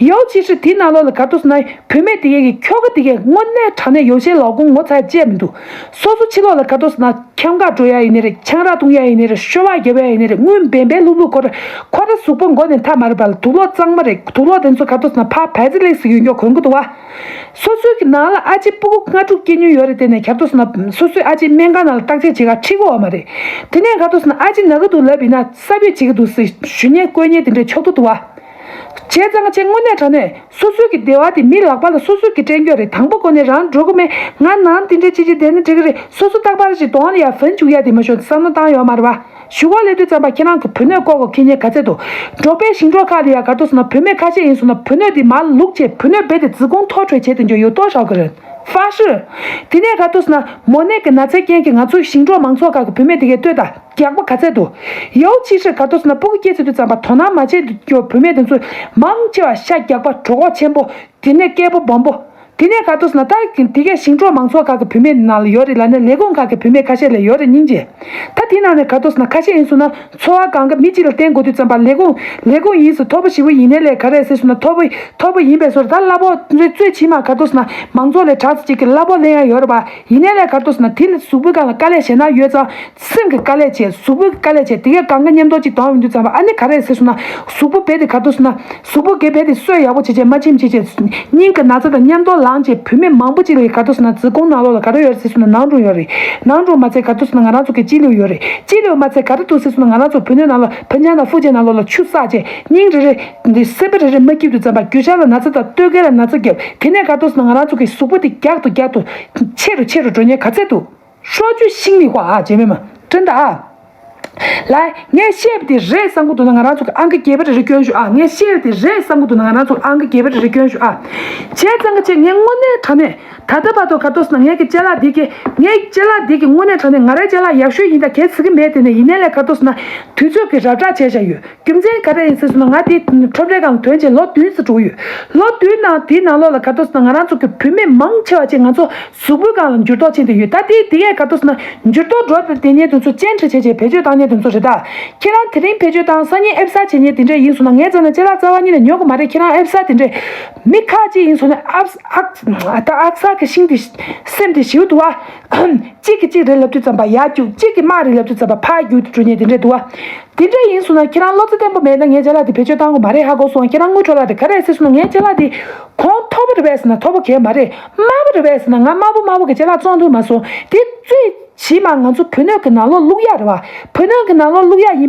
尤其是 དེའི་ནང་ལོགས་ལ་ག་ཏོ་སོང་ན་བུད་མེད་དེ་གས་ཀྱི་ཁྱོ་ག་དེ་གས་དངོས་གནས་དྲང་གནས་ཡོ་བྱད་ལག་ཁུང་ངོ་ཚ་བྱས་མི་འདུག་སོ་སོ་ཕྱི་ལོགས་ལ་ག་ཏོ་སོང་ན་འཁྱམ་ག་འགྲོ་ཡ་ཡིན་ནའི་རེད། ཆང་རག་བཏུང་ཡ་ཡིན་ནའི་རེད། ཤོ་བག་རྒྱབ་ཡ་ཡིན་ནའི་རེད། དངུལ་འབེལ་འབེལ་ལུག་ལུག་ཁོ་ར་ཁོ་ར་གཟུགས་པོ་མགོ་ནས་མཐའ་མར་བར་དུག་ལོག་གཙང་མ་རེད། དུག་ལོག་དེ་ཚོ་ག་ཏོ་སོང་ན་ཕར་བལ་ཙེ་ལེགས་སུ་ཡོད་མཁན་གོན་གི་འདུག་བ། སོ་སོའི་གི་ནང་ལ་ཨ་ཅེ་སྤུ་གུ་ལྔ་དྲུག་སྐྱེ་མྱོང་ཡོད་རེད། དེ་ནས་ག་ཏོ་སོང་ན་སོ་སོའི་ཨ་ཅེ་སྨན་ཁང་ནང་ལ་བརྟག་དཔྱད་བྱེད་ག་ཁྲིད་གི་ཡོད་མ་རེད། དེ་ནས་ག་ཏོ་སོང་ན་ཨ་ཅེ་ན་གི་འདུག་ལབ་ཡིན་ན་གསར་འབྱོར་བྱེད་གི་འདུག་ཟེར་ཞུ་མཁན་བཀོད་མཁན་དེ་འདྲའི་ཕྱོགས་སྡོམ་འདུག་བ། བྱས་ཙང་ཁྱེད་དངོས་གནས་དྲང་གནས་སོ་སོའི་གི་བདེ་བ་དེ་མི་ལག་པ་ལ་སོ་སོའི་གི་སྤྲད་རྒྱུ་རེད། དང་པོ་ཁོ་ནས་རང་འགྲོ་གི་མེད། ང་ནང་དེ་འདྲ་བྱེད་ཀྱི་བསྡད་ན་འགྲིག་གི་རེད། སོ་སོ་རྟག་པར་ཞིག་གདོང་ལ་ཡར་བུན་བཅུག་ཡ་དེ་མ་ཤོར་བསམ་བློ་བཏང་ཡོད་མ་རེད་བ། གཞུག་གུ་སླེབས་དུས་ཙམ་པ་ཁྱེད་རང་གི་བུ་སྣོད་བཀོག་དགོས་ཁེལ་མཁན་ག་ཚད་འདུག་འབྲོག་པའི་ཞིང་འབྲོག་ཁག་ལ་ཡ་ག་ཏོ་སོང་ན་བུད་མེད་ཁ་ཤས་ཡིན་སོང་ན་བུ་སྣོད་དེ་མར་བླུགས་བྱས་བུ་སྣོད་རྦད་དེ་རྫིག་གོང་མཐོ་དྲགས་བྱས་དེ་འཇོག་ཡོད་མདོག་བྱ་གི་རེད། ཧྥ་ཧྲི། དེ་ནས་ག་ཏོ་སོང་ན་མོ་ནད་ཀྱི་ན་ཚའི་རྐྱེན་གྱིས་ང་ཚོའི་ཞིང་འབྲོག་མང་ཚོགས་ཁག་གི་བུད་མེད་དེ་གས་ལྟོས་དང་རྒྱགས་པ་ག་ཚད་འདུག 尤其是 ག་ཏོ་སོང་ན་སྤུ་གུ་སྐྱེས་ཚར་དུས་ཙམ་པ་དོ་སྣང་མ་བྱེད་དུས་ཀྱི་བུད་མེད་དེ་ཚོ་མང་ཆེ་བ་ཤ་རྒྱགས་པ། གྲོད་ཁོག་ཆེན་པོ། དེ་ནས་སྐད་པོ་སྦོམ་པོ། དེ་ནས་ག་ཏོ་སོང་ན་ད་དེ་གས་ཞིང་འབྲོག་མང་ཚོགས་ཁག་གི་བུད་མེད་ནང་ལ་ཡོད་རེད་ལབ་ནས་ལས་ཁུངས་ཁག་གི་བུད་མེད་ཁ་ཤས་ལ་ཡོད་རེད་སྙིང་རྗེ། ད་དེ་ནང་ནས་ག་ཏོ་སོང་ན་ཁ་ཤས་ཡིན་སོང་ན་འཚོ་བ་གང་ག་མི་གཅིག་ལ་བརྟེན་དགོས་དུས་ཙམ་པ་ལས་ཁུངས་ལས་ཁུངས་ཡིན་སོང་མཐོ་པོ་ཞེ་པོ་ཡིན་ནའི་ལས་ག་རེ་ཟེར་སོང་ན་མཐོ་པོ་མཐོ་པོ་ཡིན་པའི་བཟོ་འདྲ། གླ་ཕོགས་རེ་གཙོས་ཕྱི་མ་ག་ཏོ་སོང་ན་མང་ཚོགས་ལས་དྲག་ཙམ་ཅིག་གི་གླ་ཕོགས་ལེན་ཡ་ཡོད་རེད་པ། ཡིན་ནའི་ལས་ག་ཏོ་སོང་ན་དེ་ལ་གཟུགས་པོའི་སྒང་ལ་དཀའ་ལས་ཞེ་དྲག་ཡོད་ཙང་། སེམས་ཀྱི་དཀའ་ལས་བྱས། གཟུགས་པོའི་དཀའ་ལས་བྱས། དེ་གས་གང་ག་མཉམ་དུ་གཅིག་བསྡོམས་ཡོང་དུས་ཙམ་པ་ཨ་ནི་ག་རེ་ཟེར་སོང་ན་གཟུགས་པོ་རྦད་དེ་ག་ཏོ་སོང་ན་གཟུགས་པོ་གས་རྦད་དེ་གསོ་ཡག་པོ་བྱས་བྱས་མ་ཕྱིན་བྱས་བྱས་སྙིང་གི་ན་ཚ་དང་མཉམ་དུ་ལངས་བྱས་བུད་མེད་མང་པོ་ཅིག་ལ་ག་ཏོ་སོང་ན་རྫིག་གོང་ནང་ལོགས་ལ་ག་རེ་ཡོད་རེད་ཟེར་སོང་ན་ནང་གྲོངས་ཡོད་རེད། ནང་གྲོངས་མ་ཚད་ག་ཏོ་སོང་ན་ང་རང་ཚོ་གི་སྤྱི་ལེའུ་ཡོད་རེད། སྤྱི་ལེའུ་མ་ཚད་ག་རེ་འདུག་ཟེར་སོང་ན་ང་རང་ཚོ་བུ་སྣོད་ནང་ལ་ཕ་ཉ་ནང་ཧྥུ་ཅན་ནང་ལོགས་ལ་ཆུ་བསགས་བྱས་སྙིང་རེ་རེ་འདི་སེམས་པ་རེ་རེ་མ་སྐྱིད་དུས་ཙམ་པ་རྒྱུ་ཆ་ལ་ན་ཚ་དང་སྟོད་སྐྱེས་ལ་ན་ཚ་བརྒྱབ། དེ་ནས་ག་ཏོ་སོང་ན་ང་རང་ཚོ་གི་གཟུགས་པོ་དེ་རྒྱགས་དུ་རྒྱགས་དུ་ཆེ་རུ་ཆེ་རུ་འགྲོ་ཉེན་ག་ཚད་འདུག 说句心里话啊，姐妹们，真的啊。来，ངས་བཤད་པ་དེ་རེད་བསམ་གི་འདུག་ན་ང་རང་ཚོ་གི་ཨང་ཀི་རྒྱས་པ་རེ་རེ་སྐྱོན་ཤོག་ཨ། ངས་བཤད་པ་དེ་རེད་བསམ་གི་འདུག་ན་ང་རང་ཚོ་གི་ཨང་ཀི་རྒྱས་པ་རེ་རེ་སྐྱོན་ཤོག་ཨ། བྱས་ཙང་གི་ཆེ་ངས་དངོས་གནས་དྲང་གནས་ད་ལྟ་བར་དུ་ག་ཏོ་སོང་ན་ངས་ཀྱི་ཅ་ལག་འདི་གི་ངའི་ཅ་ལག་འདི་གི་དངོས་གནས་དྲང་གནས་ང་རའི་ཅ་ལག་ཡག་ཤོས་ཡིན་ད་གལ་སྲིད་གི་མེད། དེ་ནས་ཡིན་ནའི་ལས་ག་ཏོ་སོང་ན་དུས་ཚོད་ཀྱི་ར་བྲག་བྱས་བཞག་ཡོད། རྒྱུ་མཚན་ག་རེ་ཡིན་ཟེར་སོང་ན་ང་དེ་ཁྲོམ་རའི་སྒང་ལ་ཐོན་བྱས་ལོ་བདུན་ཙམ་འགྲོ་གི་ཡོད། ལོ་བདུན་ནང་དེའི་ནང་ལོགས་ལ་ག་ཏོ་སོང་ན་ང་རང་ཚོ་གི་བུད་མེད་མང་ཆེ་བ་ཅིག་ང་ཚོ་གཟུགས་པོའི་སྒང་ལ་འགྱུར་ལྡོག་ཕྱིན་བསྡད་ཡོད། ད་དེ་དེ་གས་ག་ཏོ་སོང་ན་འགྱུར་ལྡོག་འགྲོ་བསྡད་མཁན་དེ་ཚོ་བཅད་ཁྲ་བྱས་བྱས་བེད་སྤྱོད་བཏང་ ཉེ་དེ་ཚོ་རེད་ད། ཁྱེད་རང་དེ་རིང་བེད་སྤྱོད་བཏང་སང་ཉིན་ཨེབ་གསར་བྱེད་ཉེ་དེ་འདྲས་ཡིན་སོང་ན། ངའི་རྩ་ནས་ཅ་ལག་རྩ་བ་ཉིད་ནས་ཉོ་གི་མ་རེད། ཁྱེད་རང་ཨེབ་གསར་དེ་འདྲས་མི་ཁ་ཅིག་ཡིན་སོང་ན་ཨབ་ཨག་ད་ཨག་གསར་གི་ཤིང་དེ་སེམས་དེ་ཞིའུ་འདུག་བ། གཅིག་གིས་གཅིག་རེད་ལབ་དུས་ཙམ་པ་ཡར་རྒྱུག་གཅིག་གིས་དམག་རེད་ལབ་དུས་ཙམ་པ་ཕར་རྒྱུག་འགྲོ་ཉེ་དེ་འདྲས་འདུག་བ། དེ་འདྲས་ཡིན་སོང་ན་ཁྱེད་རང་བློ་རྩེ་བརྟན་པོ་མེད་ན་ངའི་ཅ་ལག་དེ་བེད་སྤྱོད་བཏང་གི་མ་རེད་ཧ་གོ་སོང་། ཁྱེད་རང་དངུལ་འཕྲོ་བརླག་དེ་ག་རེ་ཟེར་སོང་ན། ངའི་ཅ་ལག་དེ་གོང་མཐོ་པོ་རེད་པས་ཟེར་ན་མཐོ་པོ་གས་མ་རེད། དམའ་པོ་རེད་པས་ཟེར་ན་ང་དམའ་པོ་དམའ་པོ་གི་ཅ་ལག་བཙོང་ཐུབ་མ་སོང་། དེ་གཙོས་ཕྱིས་མ་ང་ཚོ་བུ་སྣོད་ཀྱི་ནང་ལོགས་བླུག་ཡག་རེད་བ། བུ་སྣོད་ཀྱི་ནང་ལོགས་བླུག་ཡག་ཡིན་པའི།